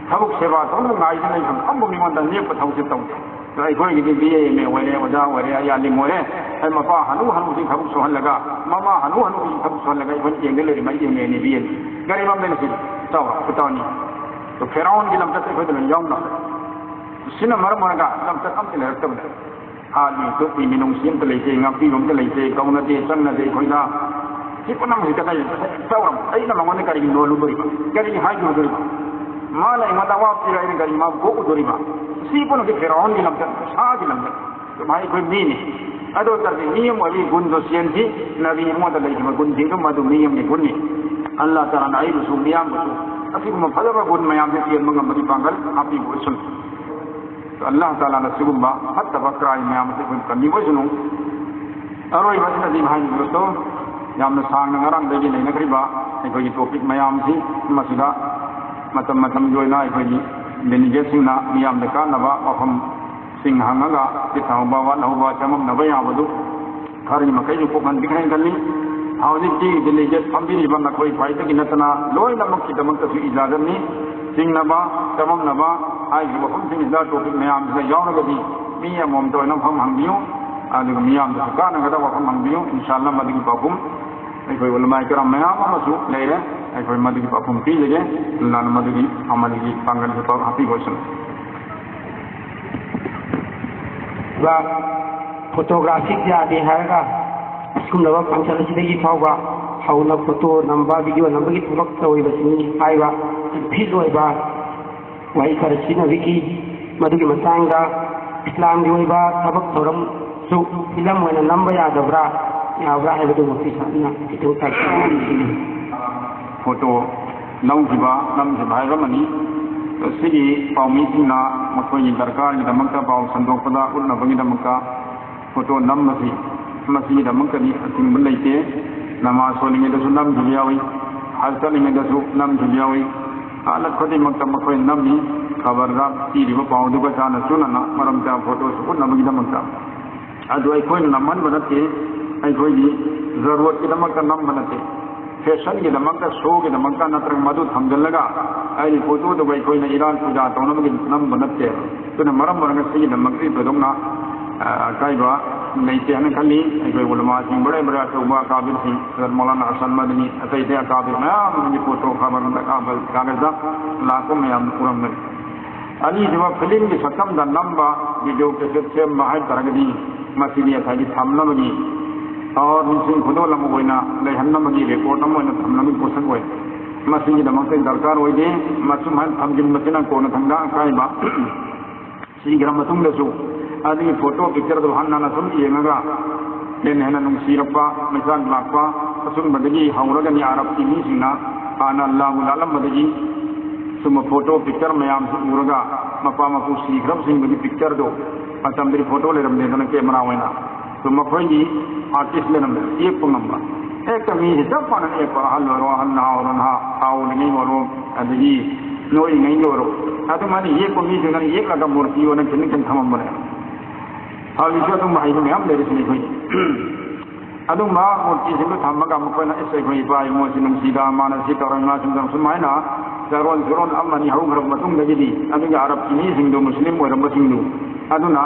ꯊꯕꯛ ꯁꯦꯕꯥ ꯇꯧꯅꯕ ꯉꯥꯏꯗꯨꯅ ꯂꯩꯐꯝ ꯑꯃꯕꯨ ꯃꯤꯉꯣꯟꯗ ꯅꯦꯛꯄ ꯊꯕꯛꯁꯦ ꯇꯧꯗꯦ꯫ ꯑꯗꯣ ꯑꯩꯈꯣꯏꯒꯤꯗꯤ ꯕꯤ ꯑꯦ ꯑꯦꯝ ꯑꯦ ꯑꯣꯏꯔꯦ, ꯑꯣꯖꯥ ꯑꯣꯏꯔꯦ, ꯑꯩ ꯑꯥꯂꯤꯝ ꯑꯣꯏꯔꯦ, ꯑꯩ ꯃꯄꯥ ꯍꯅꯨ ꯍꯅꯨꯁꯤꯡ ꯊꯕꯛ ꯁꯨꯍꯜꯂꯒ, ꯃꯃꯥ ꯍꯅꯨ ꯍꯅꯨꯁꯤꯡ ꯊꯕꯛ ꯁꯨꯍꯜꯂꯒ ꯑꯩꯈꯣꯏꯅ ꯌꯦꯡꯗ ꯂꯩꯔꯤ ꯃꯩꯇꯩ ꯃꯌꯦꯛꯅꯤ ꯕꯤ ꯑꯦ꯫ ꯀꯔꯤ ꯃꯔꯝꯗ ꯉꯁꯤ ꯆꯥꯎꯔ ꯈꯨꯇꯥꯎꯅꯤ꯫ ꯑꯗꯣ ꯐꯦꯔꯥꯎꯟꯒꯤ ꯂꯝꯆꯠꯁꯦ ꯑꯩꯈꯣꯏꯗ ꯂꯣꯏ ꯌꯥꯎꯅ꯫ ꯁꯤꯅ ꯃꯔꯝ ꯑꯣꯏꯔꯒ ꯂꯝꯆꯠ ꯑꯝꯇ ꯂꯩꯔꯛꯇꯕꯅꯦ꯫ ꯍꯥꯠꯂꯤ ꯇꯨꯞꯄꯤ ꯃꯤꯅꯨꯡꯁꯤ ꯑꯝꯇ ꯂꯩꯇꯦ, ꯉꯥꯛꯄꯤꯕ ꯑꯝꯇ ꯂꯩꯇꯦ, ꯀꯧꯅꯗꯦ, ꯆꯪꯅꯗꯦ ꯑꯩꯈꯣꯏꯗ꯫ ꯁꯤ ꯄꯨꯝꯅꯃꯛꯁꯤ ꯀꯗꯥꯏ ꯆꯥꯎꯔꯝ? ꯑꯩꯅ ꯃꯉꯣꯟꯗ ꯀꯔꯤꯒꯤ ꯂꯣꯜꯂꯨꯗꯣꯔꯤꯕ? ꯀꯔꯤꯒꯤ ꯍꯥꯏꯈꯤꯗꯣꯔꯤꯕ? ꯃꯥꯅ ꯑꯩꯉꯣꯟꯗ ꯑꯋꯥꯕ ꯄꯤꯔ ꯑꯩꯅ ꯀꯔꯤ ꯃꯥꯕꯨ ꯀꯣꯛꯎꯗꯣꯔꯤꯕ? ꯁꯤ ꯄꯨꯝꯅꯃꯛꯁꯤ ꯐꯦꯔꯥꯎꯟꯒꯤ ꯂꯝꯆꯠ, ꯁꯥꯒꯤ ꯂꯝꯆꯠ꯫ ꯑꯗꯨꯃꯥꯏꯅ ꯑꯩꯈꯣꯏ ꯃꯤꯅꯤ꯫ ꯑꯗꯨ ꯑꯣꯏ ꯇꯥꯔꯗꯤ ꯃꯤ ꯑꯃ ꯑꯣꯏꯕꯒꯤ ꯒꯨꯟꯗꯣ ꯆꯦꯟꯁꯤ, ꯅꯕꯤ ꯑꯩꯉꯣꯟꯗ ꯂꯩꯈꯤꯕ ꯒꯨꯟꯁꯤꯡꯗꯨ ꯃꯗꯨ ꯃꯤ ꯑꯃꯒꯤ ꯒꯨꯟꯅꯤ꯫ ꯑꯜꯂꯥ ꯇꯥꯂꯥꯅ ꯑꯩꯕꯨꯁꯨ ꯃꯤꯌꯥꯝꯕꯨꯁꯨ ꯑꯁꯤꯒꯨꯝꯕ ꯐꯖꯕ ꯒꯨꯟ ꯃꯌꯥꯝꯁꯦ ꯆꯦꯟꯕ ꯉꯝꯕꯒꯤ ꯄꯥꯡꯒꯜ ꯍꯥꯞꯄꯤꯕ ꯑꯣꯏꯁꯅꯨ꯫ ꯑꯜꯂꯥꯍ ꯇꯥꯂꯥꯅ ꯁꯤꯒꯨꯝꯕ ꯐꯠꯇꯕ ꯀ꯭ꯔꯥꯏꯝ ꯃꯌꯥꯝ ꯑꯁꯤ ꯑꯩꯈꯣꯏ ꯀꯟꯕꯤꯕ ꯑꯣꯏꯁꯅꯨ꯫ ꯑꯔꯣꯏꯕ ꯑꯁꯤꯗꯗꯤ ꯍꯥꯏꯅꯤꯡꯕꯗꯣ, ꯌꯥꯝꯅ ꯁꯥꯡꯅ ꯉꯔꯥꯡꯗꯒꯤ ꯅꯩꯅꯈ꯭ꯔꯤꯕ ꯑꯩꯈꯣꯏꯒꯤ ꯇꯣꯄꯤꯛ ꯃꯌꯥꯝꯁꯤ ꯃꯁꯤꯗ ꯃꯇꯝ ꯃꯇꯝꯒꯤ ꯑꯣꯏꯅ ꯑꯩꯈꯣꯏꯒꯤ ꯗꯦꯂꯤꯒꯦꯠꯁꯤꯡꯅ ꯃꯤꯌꯥꯝꯗ ꯀꯥꯟꯅꯕ ꯋꯥꯐꯝꯁꯤꯡ ꯍꯪꯉꯒ ꯆꯤꯠ ꯍꯧꯕ, ꯋꯥꯠꯍꯧꯕ, ꯆꯃꯝꯅꯕ ꯌꯥꯕꯗꯨ ꯈꯔꯒꯤ ꯃꯈꯩꯗꯨ ꯀꯣꯛꯍꯟꯕꯤꯈ꯭ꯔꯦꯅ ꯈꯜꯂꯤ꯫ ꯍꯧꯖꯤꯛꯇꯤ ꯗꯦꯂꯤꯒꯦꯠ ꯐꯝꯕꯤꯔꯤꯕ ꯅꯈꯣꯏ ꯈ꯭ꯋꯥꯏꯗꯒꯤ ꯅꯠꯇꯅ ꯂꯣꯏꯅꯃꯛꯀꯤꯗꯃꯛꯇꯁꯨ ꯏꯖꯥꯖꯠꯅꯤ꯫ ꯆꯤꯡꯅꯕ, ꯆꯃꯝꯅꯕ ꯍꯥꯏꯔꯤꯕ ꯋꯥꯐꯝꯁꯤꯡꯁꯤꯗ ꯇꯣꯄꯤꯛ ꯃꯌꯥꯝꯁꯤꯗ ꯌꯥꯎꯔꯒꯗꯤ ꯃꯤ ꯑꯃꯃꯝꯇ ꯑꯣꯏꯅ ꯋꯥꯐꯝ ꯍꯪꯕꯤꯌꯨ, ꯑꯗꯨꯒ ꯃꯤꯌꯥꯝꯗꯁꯨ ꯀꯥꯟꯅꯒꯗꯕ ꯋꯥꯐꯝ ꯍꯪꯕꯤꯌꯨ꯫ ꯏꯟꯁꯥ ꯑꯜꯂꯥꯍ ꯃꯗꯨꯒꯤ ꯄꯥꯎꯈꯨꯝ ꯑꯩꯈꯣꯏ ꯎꯂꯃꯥꯏ ꯀꯔꯥꯝ ꯃꯌꯥꯝ ꯑꯃꯁꯨ ꯂꯩꯔꯦ꯫ ꯑꯩꯈꯣꯏ ꯃꯗꯨꯒꯤ ꯄꯥꯎꯈꯨꯝ ꯄꯤꯖꯒꯦ꯫ ꯑꯜꯂꯥꯍꯅ ꯃꯗꯨꯒꯤ ꯑꯃꯜꯒꯤ ꯄꯥꯡꯒꯜꯁꯨ ꯄꯥꯛ ꯍꯥꯞꯄꯤꯈꯣ ꯁꯤꯅꯤ꯫ ꯑꯗꯨꯒ ꯐꯣꯇꯣꯒ꯭ꯔꯥꯐꯤꯛ ꯌꯥꯗꯦ ꯍꯥꯏꯔꯒ ꯑꯁꯤꯒꯨꯝꯂꯕ ꯄꯥꯡꯆꯠ ꯑꯁꯤꯗꯒꯤ ꯐꯥꯎꯕ ꯍꯧꯅ ꯐꯣꯇꯣ ꯅꯝꯕ, ꯚꯤꯗꯤꯑꯣ ꯅꯝꯕꯒꯤ ꯊꯕꯛ ꯇꯧꯔꯤꯕꯁꯤꯅꯤ ꯍꯥꯏꯕ ꯐꯤꯠ ꯑꯣꯏꯕ ꯋꯥꯍꯩ ꯈꯔ ꯁꯤꯖꯤꯟꯅꯕꯤꯈꯤ꯫ ꯃꯗꯨꯒꯤ ꯃꯇꯥꯡꯗ ꯏꯁꯂꯥꯝꯒꯤ ꯑꯣꯏꯕ ꯊꯕꯛ ꯊꯧꯔꯝꯁꯨ ꯐꯤꯂꯝ ꯑꯣꯏꯅ ꯅꯝꯕ ꯌꯥꯗꯕ꯭ꯔꯥ, ꯌꯥꯕ꯭ꯔꯥ ꯍꯥꯏꯕꯗꯨꯃꯛꯇꯤ ꯁꯥꯔꯅ ꯈꯤꯇꯪ ꯇꯥꯛꯄꯤꯌꯨ꯫ ꯐꯣꯇꯣ ꯂꯧꯈꯤꯕ, ꯅꯝꯈꯤꯕ ꯍꯥꯏꯕ ꯑꯃꯅꯤ꯫ ꯁꯤꯒꯤ ꯄꯥꯎꯃꯤꯁꯤꯡꯅ ꯃꯈꯣꯏꯒꯤ ꯗꯔꯀꯥꯔꯒꯤꯗꯃꯛꯇ, ꯄꯥꯎ ꯁꯟꯗꯣꯛꯄꯗ ꯎꯠꯅꯕꯒꯤꯗꯃꯛꯇ ꯐꯣꯇꯣ ꯅꯝꯕꯁꯤ, ꯃꯁꯤꯒꯤꯗꯃꯛꯇꯗꯤ ꯑꯊꯤꯡꯕ ꯂꯩꯇꯦ꯫ ꯅꯃꯥꯖ ꯁꯣꯜꯂꯤꯉꯩꯗꯁꯨ ꯅꯝꯈꯤꯕ ꯌꯥꯎꯏ, ꯍꯖ ꯆꯠꯂꯤꯉꯩꯗꯁꯨ ꯅꯝꯈꯤꯕ ꯌꯥꯎꯏ꯫ ꯍꯥꯂꯠ ꯈꯨꯗꯤꯡꯃꯛꯇ ꯃꯈꯣꯏ ꯅꯝꯃꯤ꯫ ꯈꯕꯔꯗ ꯄꯤꯔꯤꯕ ꯄꯥꯎꯗꯨꯒ ꯆꯥꯟꯅ ꯆꯨꯅꯅ ꯃꯔꯝ ꯆꯥꯕ ꯐꯣꯇꯣꯁꯨ ꯎꯠꯅꯕꯒꯤꯗꯃꯛꯇ꯫ ꯑꯗꯨ ꯑꯩꯈꯣꯏꯅ ꯅꯝꯍꯟꯕ ꯅꯠꯇꯦ, ꯑꯩꯈꯣꯏꯒꯤ ꯖꯔꯨꯔꯠꯀꯤꯗꯃꯛꯇ ꯅꯝꯕ ꯅꯠꯇꯦ, ꯐꯦꯁꯟꯒꯤꯗꯃꯛꯇ, ꯁꯣꯒꯤꯗꯃꯛꯇ ꯅꯠꯇ꯭ꯔꯒ ꯃꯗꯨ ꯊꯝꯖꯤꯜꯂꯒ ꯑꯩꯒꯤ ꯐꯣꯇꯣꯗꯨꯕꯨ ꯑꯩꯈꯣꯏꯅ ꯏꯔꯥꯠ ꯄꯨꯖꯥ ꯇꯧꯅꯕꯒꯤ ꯅꯝꯕ ꯅꯠꯇꯦꯕ꯫ ꯑꯗꯨꯅ ꯃꯔꯝ ꯑꯣꯏꯔꯒ ꯁꯤꯒꯤꯗꯃꯛꯇ ꯊꯣꯏꯗꯣꯛꯅ, ꯑ, ꯑꯀꯥꯏꯕ ꯂꯩꯇꯦ ꯍꯥꯏꯅ ꯈꯜꯂꯤ꯫ ꯑꯩꯈꯣꯏ ꯎꯂꯃꯥꯁꯤꯡ, ꯕꯔꯦ ꯕꯔꯦ ꯑꯆꯧꯕ ꯑꯀꯥꯕꯤꯔꯁꯤꯡ, ꯁꯔ ꯃꯧꯂꯥꯅꯥ ꯑꯁꯟ ꯃꯗꯅꯤ, ꯑꯇꯩ ꯑꯇꯩ ꯑꯀꯥꯕꯤꯔ ꯃꯌꯥꯝ ꯑꯃꯒꯤ ꯐꯣꯇꯣ ꯈꯕꯔ ꯀꯥꯒꯖ ꯂꯥꯛꯄ ꯃꯌꯥꯝ ꯎꯔꯝꯒꯅꯤ꯫ ꯑꯅꯤꯁꯨꯕ, ꯐꯤꯂꯝꯒꯤ ꯁꯛꯇꯝꯗ ꯅꯝꯕ, ꯚꯤꯗꯤꯑꯣ ꯀꯦꯁꯦꯠ ꯁꯦꯝꯕ ꯍꯥꯏꯕ ꯇꯥꯔꯒꯗꯤ, ꯃꯁꯤꯗꯤ ꯉꯁꯥꯏꯒꯤ ꯊꯝꯅꯕꯒꯤ, ꯑꯣ, ꯅꯤꯡꯁꯤꯡ ꯈꯨꯗꯣꯜ ꯑꯃ ꯑꯣꯏꯅ ꯂꯩꯍꯟꯅꯕꯒꯤ, ꯔꯦꯀꯣꯔꯠ ꯑꯃ ꯑꯣꯏꯅ ꯊꯝꯅꯕꯒꯤ ꯄꯣꯠꯁꯛ ꯑꯣꯏ꯫ ꯃꯁꯤꯒꯤꯗꯃꯛꯇ ꯗꯔꯀꯥꯔ ꯑꯣꯏꯗꯦ꯫ ꯃꯁꯨꯃꯥꯏꯅ ꯊꯝꯖꯤꯟꯕꯁꯤꯅ ꯀꯣꯟꯅꯊꯪꯗ ꯑꯀꯥꯏꯕ ꯁꯤꯈ꯭ꯔ ꯃꯇꯨꯡꯗꯁꯨ, ꯑꯗꯨꯒꯤ ꯐꯣꯇꯣ ꯄꯤꯛꯆꯔꯗꯨ ꯍꯟꯅ ꯍꯟꯅ ꯁꯨꯝ ꯌꯦꯡꯉꯒ ꯍꯦꯟꯅ ꯍꯦꯟꯅ ꯅꯨꯡꯁꯤꯔꯛꯄ, ꯃꯩꯆꯥꯛ ꯂꯥꯛꯄ, ꯑꯁꯨꯝꯕꯗꯒꯤ ꯍꯧꯔꯒꯅꯤ ꯑꯔꯕꯀꯤ ꯃꯤꯁꯤꯡꯅ ꯍꯥꯟꯅ ꯑꯜꯂꯥꯍꯕꯨ ꯂꯥꯠꯂꯝꯕꯗꯒꯤ ꯁꯨꯝꯕ ꯐꯣꯇꯣ ꯄꯤꯛꯆꯔ ꯃꯌꯥꯝꯁꯤ ꯎꯔꯒ ꯃꯄꯥ ꯃꯄꯨ ꯁꯤꯈ꯭ꯔꯕꯁꯤꯡꯗꯨꯒꯤ ꯄꯤꯛꯆꯔꯗꯨ, ꯃꯇꯝꯗꯨꯗꯤ ꯐꯣꯇꯣ ꯂꯩꯔꯝꯗꯦꯗꯅ ꯀꯦꯃꯦꯔꯥ ꯑꯣꯏꯅ, ꯑꯗꯨ ꯃꯈꯣꯏꯒꯤ ꯑꯥꯔꯇꯤꯁ ꯂꯩꯔꯝꯕ, ꯌꯦꯛꯄ ꯉꯝꯕ, ꯍꯦꯛꯇ ꯃꯤꯁꯦ ꯆꯞ ꯃꯥꯟꯅꯅ ꯌꯦꯛꯄ, ꯑꯍꯜ ꯑꯣꯏꯔꯣ, ꯑꯍꯜ, ꯅꯍꯥ ꯑꯣꯏꯔꯣ, ꯅꯍꯥ, ꯍꯥ ꯑꯣꯏꯔꯤꯉꯩ ꯑꯣꯏꯔꯣ, ꯑꯗꯒꯤ ꯅꯣꯏꯔꯤꯉꯩ ꯑꯣꯏꯔꯣ, ꯑꯗꯨꯃꯥꯏꯅ ꯌꯦꯛꯄ ꯃꯤꯁꯤꯡꯗꯨꯅ ꯌꯦꯛꯂꯒ ꯃꯨꯔꯇꯤ ꯑꯣꯏꯅ ꯈꯤꯟ ꯈꯤꯟ ꯊꯝꯃꯝꯕꯅꯦ꯫ ꯍꯧꯖꯤꯛꯁꯨ ꯑꯗꯨꯝꯕ ꯍꯩꯕ ꯃꯌꯥꯝ ꯂꯩꯔꯤꯁꯤꯅꯤ ꯑꯩꯈꯣꯏ꯫ ꯑꯗꯨꯝꯕ ꯃꯨꯔꯇꯤꯁꯤꯡꯗꯨ ꯊꯝꯃꯒ ꯃꯈꯣꯏꯅ, "ꯑꯁ, ꯑꯩꯈꯣꯏ ꯏꯄꯥ ꯏꯃꯣꯁꯤ ꯅꯨꯡꯁꯤꯗ, ꯃꯥꯅ ꯁꯤ ꯇꯧꯔ ꯏꯃꯥꯁꯤꯡꯗ ꯁꯨꯃꯥꯏꯅ ꯆꯥꯔꯣꯟ ꯁꯨꯔꯣꯟ ꯑꯃꯅꯤ ꯍꯧꯈ꯭ꯔꯕ ꯃꯇꯨꯡꯗꯒꯤꯗꯤ ꯑꯗꯨꯒꯤ ꯑꯔꯕꯀꯤ ꯃꯤꯁꯤꯡꯗꯨ, ꯃꯨꯁꯂꯤꯝ ꯑꯣꯏꯔꯝꯕꯁꯤꯡꯗꯨ, ꯑꯗꯨꯅ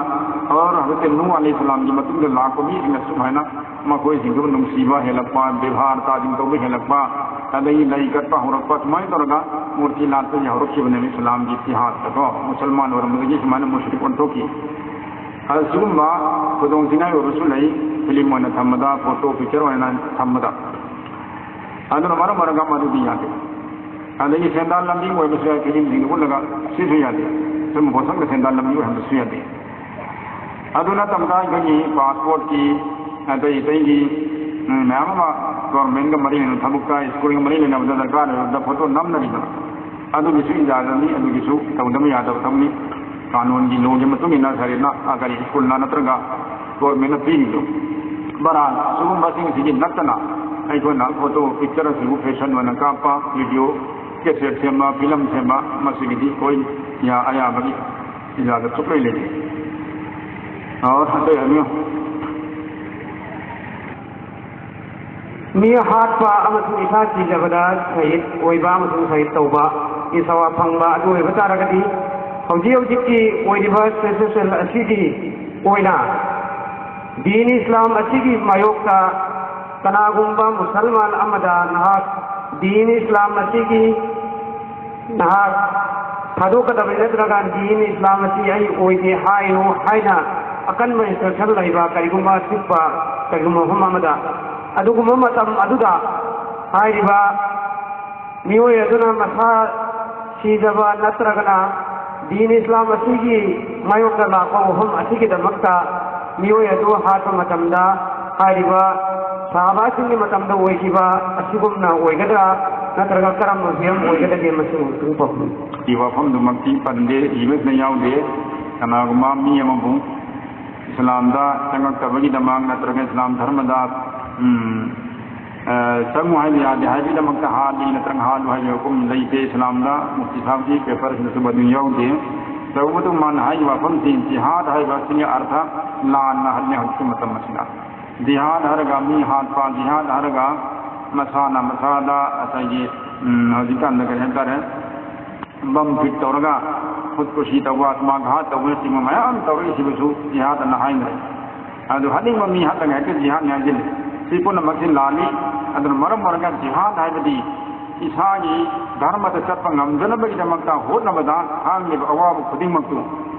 ꯑꯣꯔ ꯍꯧꯖꯤꯛꯇꯤ ꯅꯨ ꯑꯂꯩꯍꯤ ꯁꯂꯥꯝꯒꯤ ꯃꯇꯨꯡꯗ ꯂꯥꯛꯄ ꯃꯤꯁꯤꯡꯅ ꯁꯨꯃꯥꯏꯅ ꯃꯈꯣꯏꯁꯤꯡꯗꯨ ꯅꯨꯡꯁꯤꯕ ꯍꯦꯜꯂꯛꯄ, ꯕꯦꯕꯥꯔ ꯇꯥꯖꯤꯝ ꯇꯧꯕ ꯍꯦꯜꯂꯛꯄ, ꯑꯗꯒꯤ ꯂꯩ ꯀꯠꯄ ꯍꯧꯔꯛꯄ, ꯁꯨꯃꯥꯏꯅ ꯇꯧꯔꯒ ꯃꯨꯔꯇꯤ ꯂꯥꯠꯄꯁꯤ ꯍꯧꯔꯛꯈꯤꯕꯅꯦꯕ ꯏꯁꯂꯥꯝꯒꯤ ꯏꯇꯤꯍꯥꯁꯇꯀꯣ꯫ ꯃꯨꯁꯜꯃꯥꯟ ꯑꯣꯏꯔꯝꯕꯗꯒꯤ ꯁꯨꯃꯥꯏꯅ ꯃꯨꯁꯂꯤꯝ ꯑꯣꯟꯊꯣꯛꯈꯤ꯫ ꯑꯗ ꯁꯤꯒꯨꯝꯕ ꯈꯨꯗꯣꯡꯊꯤꯅꯤꯡꯉꯥꯏ ꯑꯣꯏꯕꯁꯨ ꯂꯩ, ꯐꯤꯂꯝ ꯑꯣꯏꯅ ꯊꯝꯕꯗ, ꯐꯣꯇꯣ ꯄꯤꯛꯆꯔ ꯑꯣꯏꯅ ꯊꯝꯕꯗ꯫ ꯑꯗꯨꯅ ꯃꯔꯝ ꯑꯣꯏꯔꯒ ꯃꯗꯨꯗꯤ ꯌꯥꯗꯦ꯫ ꯑꯗꯒꯤ ꯁꯦꯟꯗꯥꯟ ꯂꯝꯕꯤ ꯑꯣꯏꯕꯁꯨ ꯌꯥꯏ, ꯐꯤꯂꯝꯁꯤꯡꯗ ꯎꯠꯂꯒ ꯁꯤꯁꯨ ꯌꯥꯗꯦ꯫ ꯁꯨꯝꯕ ꯄꯣꯠꯁꯛꯇ ꯁꯦꯟꯗꯥꯟ ꯂꯝꯕꯤ ꯑꯣꯏꯍꯟꯕꯁꯨ ꯌꯥꯗꯦ꯫ ꯑꯗꯨ ꯅꯠꯇꯕꯗ ꯑꯩꯈꯣꯏꯒꯤ ꯄꯥꯁꯄꯣꯔꯠꯀꯤ, ꯑꯇꯩ ꯑꯇꯩꯒꯤ, ꯎꯝ, ꯃꯌꯥꯝ ꯑꯃ ꯒꯣꯔꯃꯦꯟꯒ ꯃꯔꯤ ꯂꯩꯅꯕ ꯊꯕꯛꯇ, ꯁ꯭ꯀꯨꯜꯒ ꯃꯔꯤ ꯂꯩꯅꯕꯗ ꯗꯔꯀꯥꯔ ꯑꯣꯏꯕꯗ ꯐꯣꯇꯣ ꯅꯝꯅꯔꯤꯕ, ꯑꯗꯨꯒꯤꯁꯨ ꯏꯖꯥꯖꯠꯅꯤ, ꯑꯗꯨꯒꯤꯁꯨ ꯇꯧꯗꯕ ꯌꯥꯗꯕ ꯊꯕꯛꯅꯤ꯫ ꯀꯥꯅꯣꯟꯒꯤ ꯂꯣꯒꯤ ꯃꯇꯨꯡ ꯏꯟꯅ ꯁꯔꯦꯅ, ꯑ, ꯀꯔꯤ, ꯁ꯭ꯀꯨꯜꯅ ꯅꯠꯇ꯭ꯔꯒ ꯒꯣꯔꯃꯦꯟꯅ ꯄꯤꯔꯤꯗꯣ꯫ ꯕꯔꯥ, ꯁꯤꯒꯨꯝꯕꯁꯤꯡꯁꯤꯒꯤ ꯅꯠꯇꯅ ꯑꯩꯈꯣꯏꯅ ꯐꯣꯇꯣ ꯄꯤꯛꯆꯔ ꯑꯁꯤꯕꯨ ꯐꯦꯁꯟ ꯑꯣꯏꯅ ꯀꯥꯞꯄ, ꯚꯤꯗꯤꯑꯣ ꯀꯦꯁꯦꯠ ꯁꯦꯝꯕ, ꯐꯤꯂꯝ ꯁꯦꯝꯕ, ꯃꯁꯤꯒꯤꯗꯤ ꯑꯩꯈꯣꯏ ꯌꯥ-, ꯑꯌꯥꯕꯒꯤ ꯏꯖꯥꯖꯠ ꯁꯨꯛꯂꯩ ꯂꯩꯇꯦ꯫ ꯑꯣ, ꯑꯇꯩ ꯍꯥꯏꯕꯤꯌꯨ꯫ ꯃꯤ ꯍꯥꯠꯄ ꯑꯃꯁꯨꯡ ꯏꯁꯥ ꯁꯤꯖꯕꯗ ꯁꯍꯤꯗ ꯑꯣꯏꯕ ꯑꯃꯁꯨꯡ ꯁꯍꯤꯗ ꯇꯧꯕ, ꯏ ꯁꯋꯥ ꯐꯪꯕ ꯑꯗꯨ ꯑꯣꯏꯕ ꯇꯥꯔꯒꯗꯤ, ꯍꯧꯖꯤꯛ ꯍꯧꯖꯤꯛꯀꯤ ꯑꯣꯏꯔꯤꯕ ꯁꯤꯆꯨꯋꯦꯁꯟ ꯑꯁꯤꯒꯤ ꯑꯣꯏꯅ ꯗꯤꯟ ꯏꯁꯂꯥꯝ ꯑꯁꯤꯒꯤ ꯃꯥꯌꯣꯛꯇ ꯀꯅꯥꯒꯨꯝꯕ ꯃꯨꯁꯜꯃꯥꯟ ꯑꯃꯗ ꯅꯍꯥꯛ ꯗꯤꯟ ꯏꯁꯂꯥꯝ ꯑꯁꯤꯒꯤ ꯅꯍꯥꯛ ꯊꯥꯗꯣꯛꯀꯗꯕꯅꯤ, ꯅꯠꯇ꯭ꯔꯒ ꯗꯤꯟ ꯏꯁꯂꯥꯝ ꯑꯁꯤ ꯑꯩ ꯑꯣꯏꯗꯦ ꯍꯥꯏꯌꯨ ꯍꯥꯏꯅ ꯑꯀꯟꯕ ꯏꯟꯁꯇ꯭ꯔꯛꯁꯟ ꯂꯩꯕ ꯀꯔꯤꯒꯨꯝꯕ ꯑꯆꯤꯛꯄ ꯀꯔꯤꯒꯨꯝꯕ ꯃꯐꯝ ꯑꯃꯗ, ꯑꯗꯨꯒꯨꯝꯕ ꯃꯇꯝ ꯑꯗꯨꯗ ꯍꯥꯏꯔꯤꯕ ꯃꯤꯑꯣꯏ ꯑꯗꯨꯅ ꯃꯁꯥ ꯁꯤꯖꯕ ꯅꯠꯇ꯭ꯔꯒꯅ ꯗꯤꯟ ꯏꯁꯂꯥꯝ ꯑꯁꯤꯒꯤ ꯃꯥꯌꯣꯛꯇ ꯂꯥꯛꯄ ꯋꯥꯐꯝ ꯑꯁꯤꯒꯤꯗꯃꯛꯇ ꯃꯤꯑꯣꯏ ꯑꯗꯨ ꯍꯥꯠꯄ ꯃꯇꯝꯗ ꯍꯥꯏꯔꯤꯕ ꯁꯍꯥꯕꯥꯁꯤꯡꯒꯤ ꯃꯇꯝꯗ ꯑꯣꯏꯈꯤꯕ ꯑꯁꯤꯒꯨꯝꯅ ꯑꯣꯏꯒꯗ꯭ꯔꯥ, ꯅꯠꯇ꯭ꯔꯒ ꯀꯔꯝꯕ ꯐꯤꯕꯝ ꯑꯣꯏꯒꯗꯒꯦ, ꯃꯁꯤꯃ ꯑꯃꯨꯛꯇꯪ ꯄꯥꯎꯗꯝꯕꯤꯌꯨ꯫ ꯁꯤ ꯋꯥꯐꯝꯗꯨꯃꯛꯇꯤ ꯄꯟꯗꯦ, ꯏꯕꯁꯤꯗ ꯌꯥꯎꯗꯦ꯫ ꯀꯅꯥꯒꯨꯝꯕ ꯃꯤ ꯑꯃꯕꯨ ꯏꯁꯂꯥꯝꯗ ꯆꯪꯉꯛꯇꯕꯒꯤꯗꯃꯛ ꯅꯠꯇ꯭ꯔꯒ ꯏꯁꯂꯥꯝ ꯙꯔꯃꯗ, ꯎꯝ, ꯑ, ꯆꯪꯉꯨ ꯍꯥꯏꯕ ꯌꯥꯗꯦ ꯍꯥꯏꯕꯒꯤꯗꯃꯛꯇ ꯍꯥꯠꯂꯤ ꯅꯠꯇ꯭ꯔꯒ ꯍꯥꯠꯂꯨ ꯍꯥꯏꯕ ꯍꯨꯀꯨꯝ ꯂꯩꯇꯦ꯫ ꯏꯁꯂꯥꯝꯗ ꯃꯨꯐꯇꯤ ꯁꯥꯍꯕꯀꯤ ꯄꯦꯄꯔꯁꯤꯡꯗꯁꯨ ꯃꯗꯨ ꯌꯥꯎꯗꯦ꯫ ꯇꯧꯕꯇꯕꯨ ꯃꯥꯅ ꯍꯥꯏꯔꯤꯕ ꯋꯥꯐꯝꯁꯤ ꯖꯤꯍꯥꯗ ꯍꯥꯏꯕ ꯑꯁꯤꯒꯤ ꯑꯔꯊ ꯂꯥꯟꯅ ꯍꯜꯂꯦ ꯍꯧꯖꯤꯛꯀꯤ ꯃꯇꯝ ꯑꯁꯤꯗ꯫ ꯖꯤꯍꯥꯗ ꯍꯥꯏꯔꯒ ꯃꯤ ꯍꯥꯠꯄ, ꯖꯤꯍꯥꯗ ꯍꯥꯏꯔꯒ ꯃꯁꯥꯅ ꯃꯁꯥꯗ ꯉꯁꯥꯏꯒꯤ, ꯎꯝ, ꯍꯧꯖꯤꯛꯀꯥꯟꯗ ꯀꯔꯤ ꯍꯥꯏꯇꯥꯔꯦ, ꯕꯝ ꯐꯤꯠ ꯇꯧꯔꯒ ꯈꯨꯠ ꯀꯨꯁꯤ ꯇꯧꯕ, ꯑꯥꯇꯃꯥꯘꯥꯠ ꯇꯧꯕꯅꯆꯤꯡꯕ ꯃꯌꯥꯝ ꯇꯧꯔꯛꯏꯁꯤꯕꯨꯁꯨ ꯖꯤꯍꯥꯗ ꯑꯅ ꯍꯥꯏꯅꯔꯦ꯫ ꯑꯗꯨ ꯍꯥꯠꯅꯤꯡꯕ ꯃꯤ ꯍꯥꯠꯂꯒ ꯍꯦꯛꯇ ꯖꯤꯍꯥꯗꯅꯤ ꯍꯥꯏꯖꯤꯜꯂꯤ꯫ ꯁꯤ ꯄꯨꯝꯅꯃꯛꯁꯤ ꯂꯥꯜꯂꯤ꯫ ꯑꯗꯨꯅ ꯃꯔꯝ ꯑꯣꯏꯔꯒ ꯖꯤꯍꯥꯗ ꯍꯥꯏꯕꯗꯤ ꯏꯁꯥꯒꯤ ꯙꯔꯃꯗ ꯆꯠꯄ ꯉꯝꯖꯅꯕꯒꯤꯗꯃꯛꯇ ꯍꯣꯠꯅꯕꯗ ꯈꯥꯡꯂꯤꯕ ꯑꯋꯥꯕ ꯈꯨꯗꯤꯡꯃꯛꯇꯨ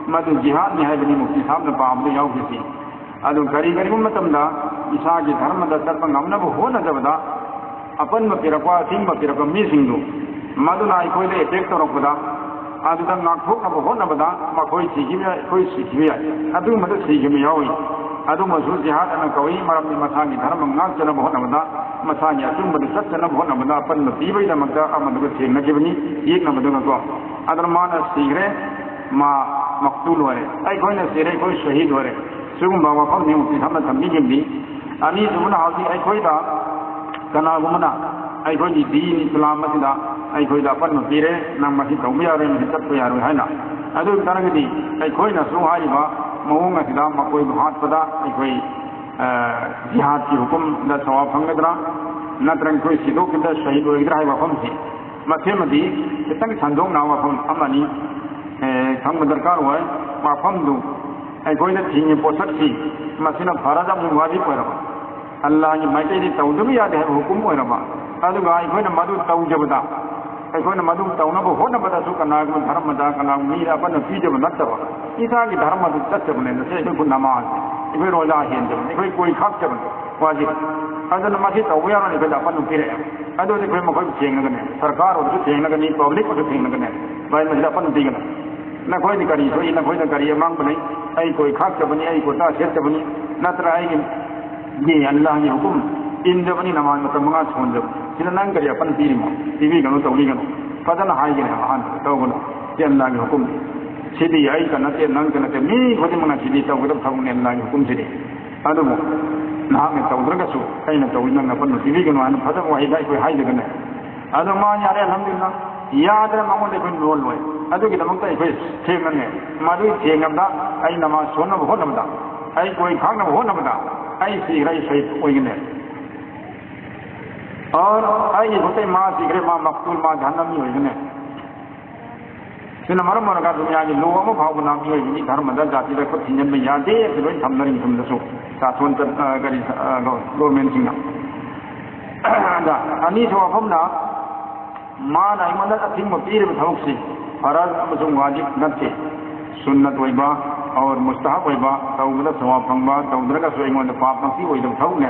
ꯃꯗꯨ ꯖꯤꯍꯥꯗꯅꯤ ꯍꯥꯏꯕꯅꯤ ꯃꯨꯐꯇꯤ ꯁꯥꯍꯕꯅ ꯄꯥꯕꯗ ꯌꯥꯎꯈꯤꯁꯤ꯫ ꯑꯗꯨ ꯀꯔꯤꯒꯨꯝꯕ ꯃꯇꯝꯗ ꯏꯁꯥꯒꯤ ꯙꯔꯃꯗ ꯆꯠꯄ ꯉꯝꯅꯕ ꯍꯣꯠꯅꯖꯕꯗ ꯑꯄꯟꯕ ꯄꯤꯔꯛꯄ, ꯑꯊꯤꯡꯕ ꯄꯤꯔꯛꯄ ꯃꯤꯁꯤꯡꯗꯨ ꯃꯗꯨꯅ ꯑꯩꯈꯣꯏꯗ attack ꯇꯧꯔꯛꯄꯗ, ꯑꯗꯨꯗ ꯉꯥꯛꯊꯣꯛꯅꯕ ꯍꯣꯠꯅꯕꯗ ꯃꯈꯣꯏ ꯁꯤꯈꯤꯕ ꯌꯥꯏ, ꯑꯩꯈꯣꯏ ꯁꯤꯈꯤꯕ ꯌꯥꯏ꯫ ꯑꯗꯨꯒꯨꯝꯕꯗ ꯁꯤꯈꯤꯕ ꯌꯥꯎꯏ꯫ ꯑꯗꯨꯃꯁꯨ ꯖꯤꯍꯥꯗ ꯑꯅ ꯀꯧꯏ, ꯃꯔꯝꯗꯤ ꯃꯁꯥꯒꯤ ꯙꯔꯃ ꯉꯥꯛꯆꯅꯕ ꯍꯣꯠꯅꯕꯗ, ꯃꯁꯥꯒꯤ ꯑꯆꯨꯝꯕꯗ ꯆꯠꯆꯅꯕ ꯍꯣꯠꯅꯕꯗ ꯑꯄꯟꯕ ꯄꯤꯕꯒꯤꯗꯃꯛꯇ ꯑꯃꯗꯨꯒ ꯊꯦꯡꯅꯈꯤꯕꯅꯤ, ꯌꯦꯛꯅꯕꯗꯨꯒꯀꯣ꯫ ꯑꯗꯨꯅ ꯃꯥꯅ ꯁꯤꯈ꯭ꯔꯦ, ꯃꯥ ꯃꯛꯇꯨꯜ ꯑꯣꯏꯔꯦ, ꯑꯩꯈꯣꯏꯅ ꯁꯤꯔꯦ, ꯑꯩꯈꯣꯏ ꯁꯍꯤꯗ ꯑꯣꯏꯔꯦ꯫ ꯁꯤꯒꯨꯝꯕ ꯋꯥꯐꯝꯅꯤ ꯃꯨꯐꯇꯤ ꯁꯥꯍꯕꯅ ꯊꯝꯕꯤꯈꯤꯕꯅꯤ꯫ ꯑꯅꯤꯁꯨꯕꯅ ꯍꯧꯖꯤꯛ ꯑꯩꯈꯣꯏꯗ ꯀꯅꯥꯒꯨꯝꯕꯅ ꯑꯩꯈꯣꯏꯒꯤ ꯗꯤꯟ ꯏꯁꯂꯥꯝ ꯑꯁꯤꯗ ꯑꯩꯈꯣꯏꯗ ꯑꯄꯟꯕ ꯄꯤꯔꯦ, ꯅꯪ ꯃꯁꯤ ꯇꯧꯕ ꯌꯥꯔꯣꯏ, ꯃꯁꯤ ꯆꯠꯄ ꯌꯥꯔꯣꯏ ꯍꯥꯏꯅ꯫ ꯑꯗꯨ ꯑꯣꯏꯕ ꯇꯥꯔꯒꯗꯤ ꯑꯩꯈꯣꯏꯅꯁꯨ ꯍꯥꯏꯔꯤꯕ ꯃꯑꯣꯡ ꯑꯁꯤꯗ ꯃꯈꯣꯏꯕꯨ ꯍꯥꯠꯄꯗ ꯑꯩꯈꯣꯏ, ꯑ, ꯖꯤꯍꯥꯗꯀꯤ ꯍꯨꯀꯨꯝꯗ ꯁꯋꯥꯕ ꯐꯪꯒꯗ꯭ꯔꯥ, ꯅꯠꯇ꯭ꯔꯒ ꯑꯩꯈꯣꯏ ꯁꯤꯗꯣꯛꯈꯤꯕꯗ ꯁꯍꯤꯗ ꯑꯣꯏꯒꯗ꯭ꯔꯥ ꯍꯥꯏꯕ ꯋꯥꯐꯝꯁꯤ, ꯃꯁꯤꯃꯗꯤ ꯈꯤꯇꯪ ꯁꯟꯗꯣꯛꯅ ꯋꯥꯐꯝ ꯑꯃꯅꯤ꯫ ꯑꯦ, ꯈꯪꯕ ꯗꯔꯀꯥꯔ ꯑꯣꯏ꯫ ꯋꯥꯐꯝꯗꯨ ꯑꯩꯈꯣꯏꯅ ꯊꯤꯡꯉꯤ ꯄꯣꯠꯁꯛꯁꯤ ꯃꯁꯤꯅ ꯐꯔꯖ ꯑꯃꯁꯨꯡ ꯋꯥꯖꯤꯕ ꯑꯣꯏꯔꯕ, ꯑꯜꯂꯥꯍꯒꯤ ꯃꯥꯏꯀꯩꯗꯒꯤ ꯇꯧꯗꯕ ꯌꯥꯗꯦ ꯍꯥꯏꯕ ꯍꯨꯀꯨꯝ ꯑꯣꯏꯔꯕ, ꯑꯗꯨꯒ ꯑꯩꯈꯣꯏꯅ ꯃꯗꯨ ꯇꯧꯖꯕꯗ, ꯑꯩꯈꯣꯏꯅ ꯃꯗꯨ ꯇꯧꯅꯕ ꯍꯣꯠꯅꯕꯗꯁꯨ ꯀꯅꯥꯒꯨꯝꯕ ꯙꯔꯃꯗ ꯀꯅꯥꯒꯨꯝꯕ ꯃꯤꯗ ꯑꯄꯟꯕ ꯄꯤꯖꯕ ꯅꯠꯇꯕ, ꯏꯁꯥꯒꯤ ꯙꯔꯃꯗꯨ ꯆꯠꯆꯕꯅꯦ꯫ ꯉꯁꯤ ꯑꯩꯈꯣꯏ ꯅꯃꯥꯖ, ꯑꯩꯈꯣꯏ ꯔꯣꯖꯥ ꯍꯦꯟꯖꯕꯅꯦ, ꯑꯩꯈꯣꯏ ꯀꯣꯏ ꯈꯥꯛꯆꯕꯅꯦ, ꯋꯥꯖꯤꯕ꯫ ꯑꯗꯨꯅ ꯃꯁꯤ ꯇꯧꯕ ꯌꯥꯔꯣꯏ, ꯑꯩꯈꯣꯏꯗ ꯑꯄꯟꯕ ꯄꯤꯔꯛꯑꯦ꯫ ꯑꯗꯨꯗꯤ ꯑꯩꯈꯣꯏ ꯃꯈꯣꯏꯕꯨ ꯊꯦꯡꯅꯒꯅꯤ, ꯁꯔꯀꯥꯔ ꯑꯣꯏꯔꯁꯨ ꯊꯦꯡꯅꯒꯅꯤ, ꯄꯕ꯭ꯂꯤꯛ ꯑꯣꯏꯔꯁꯨ ꯊꯦꯡꯅꯒꯅꯤ꯫ ꯚꯥꯏ, ꯃꯁꯤꯗ ꯑꯄꯟꯕ ꯄꯤꯒꯅꯨ꯫ ꯅꯈꯣꯏꯗꯤ ꯀꯔꯤ ꯊꯣꯛꯏ? ꯅꯈꯣꯏꯗ ꯀꯔꯤ ꯑꯃꯥꯡꯕ ꯂꯩ? ꯑꯩ ꯀꯣꯏ ꯈꯥꯛꯆꯕꯅꯤ, ꯑꯩ ꯀꯨꯔꯇꯥ ꯁꯦꯠꯆꯕꯅꯤ, ꯅꯠꯇ꯭ꯔ ꯑꯩꯒꯤ ꯒꯤ ꯑꯜꯂꯥꯍꯒꯤ ꯍꯨꯀꯨꯝ ꯏꯟꯖꯕꯅꯤ, ꯅꯃꯥꯖ ꯃꯇꯝ ꯃꯉꯥ ꯁꯣꯟꯖꯕꯅꯤ꯫ ꯁꯤꯗ ꯅꯪ ꯀꯔꯤ ꯑꯄꯟ ꯄꯤꯔꯤꯃꯣ? ꯄꯤꯕꯤꯒꯅꯨ, ꯇꯧꯕꯤꯒꯅꯨ꯫ ꯐꯖꯅ ꯍꯥꯏꯒꯅꯤ ꯑꯍꯥꯟꯕꯗ, ꯇꯧꯒꯅꯨ꯫ ꯁꯤ ꯑꯜꯂꯥꯍꯒꯤ ꯍꯨꯀꯨꯝꯅꯤ꯫ ꯁꯤꯗꯤ ꯑꯩꯇ ꯅꯠꯇꯦ, ꯅꯪꯇ ꯅꯠꯇꯦ, ꯃꯤ ꯈꯨꯗꯤꯡꯃꯛꯅ ꯁꯤꯗꯤ ꯇꯧꯒꯗꯕ ꯊꯕꯛꯅꯤ, ꯑꯜꯂꯥꯍꯒꯤ ꯍꯨꯀꯨꯝꯁꯤꯗꯤ꯫ ꯑꯗꯨꯕꯨ ꯅꯍꯥꯛꯅ ꯇꯧꯗ꯭ꯔꯒꯁꯨ ꯑꯩꯅ ꯇꯧꯏ, ꯅꯪꯅ ꯑꯄꯟꯕ ꯄꯤꯕꯤꯒꯅꯨ ꯍꯥꯏꯅ ꯐꯖꯕ ꯋꯥꯍꯩꯗ ꯑꯩꯈꯣꯏ ꯍꯥꯏꯖꯒꯅꯤ꯫ ꯑꯗꯣ ꯃꯥ ꯌꯥꯔꯦ, ꯑꯜꯍꯝꯗꯨꯂꯤꯜꯂꯥꯍ꯫ ꯌꯥꯗꯅ ꯃꯉꯣꯟꯗ ꯑꯩꯈꯣꯏ ꯂꯣꯜꯂꯣꯏ꯫ ꯑꯗꯨꯒꯤꯗꯃꯛꯇ ꯑꯩꯈꯣꯏ ꯊꯦꯡꯅꯅꯦ꯫ ꯃꯗꯨꯒꯤ ꯊꯦꯡꯅꯕꯗ ꯑꯩ ꯅꯃꯥꯖ ꯁꯣꯟꯅꯕ ꯍꯣꯠꯅꯕꯗ, ꯑꯩ ꯀꯣꯏ ꯈꯥꯛꯅꯕ ꯍꯣꯠꯅꯕꯗ ꯑꯩ ꯁꯤꯈ꯭ꯔꯦ, ꯑꯩ ꯁꯍꯤꯗ ꯑꯣꯏꯒꯅꯤ꯫ ꯑꯣꯔ ꯑꯩꯒꯤ ꯈꯨꯠꯇꯩ ꯃꯥ ꯁꯤꯈ꯭ꯔꯦ, ꯃꯥ ꯃꯛꯇꯨꯜ, ꯃꯥ ꯖꯍꯟꯅꯃꯤ ꯑꯣꯏꯒꯅꯤ꯫ ꯁꯤꯅ ꯃꯔꯝ ꯑꯣꯏꯔꯒ ꯗꯨꯅꯤꯌꯥꯒꯤ ꯂꯣ ꯑꯃ ꯐꯥꯎꯕ ꯂꯥꯛꯄꯤꯔꯣꯏ꯫ ꯃꯤ ꯙꯔꯃꯗ ꯖꯥꯇꯤꯗ ꯈꯨꯠ ꯊꯤꯟꯖꯤꯟꯕ ꯌꯥꯗꯦ ꯍꯥꯏꯕꯁꯦ ꯂꯣꯏ ꯊꯝꯅꯔꯤ ꯃꯐꯝꯗꯁꯨ ꯁꯥꯁꯣꯟ ꯆꯠ-, ꯑ, ꯀꯔꯤ, ꯑ, ꯒꯣ-, ꯒꯣꯔꯃꯦꯟꯁꯤꯡꯅ꯫ ꯑꯗ ꯑꯅꯤꯁꯨꯕ ꯋꯥꯐꯝꯅ ꯃꯥꯅ ꯑꯩꯉꯣꯟꯗ ꯑꯊꯤꯡꯕ ꯄꯤꯔꯤꯕ ꯊꯕꯛꯁꯤ ꯐꯔꯖ ꯑꯃꯁꯨꯡ ꯋꯥꯖꯤꯕ ꯅꯠꯇꯦ꯫ ꯁꯨꯟꯅꯠ ꯑꯣꯏꯕ ꯑꯣꯔ ꯃꯨꯁꯇꯍꯕ ꯑꯣꯏꯕ, ꯇꯧꯕꯗ ꯁꯋꯥꯕ ꯐꯪꯕ, ꯇꯧꯗ꯭ꯔꯒꯁꯨ ꯑꯩꯉꯣꯟꯗ ꯄꯥꯞꯃꯛꯇꯤ ꯑꯣꯏꯗꯕ ꯊꯕꯛꯅꯦ꯫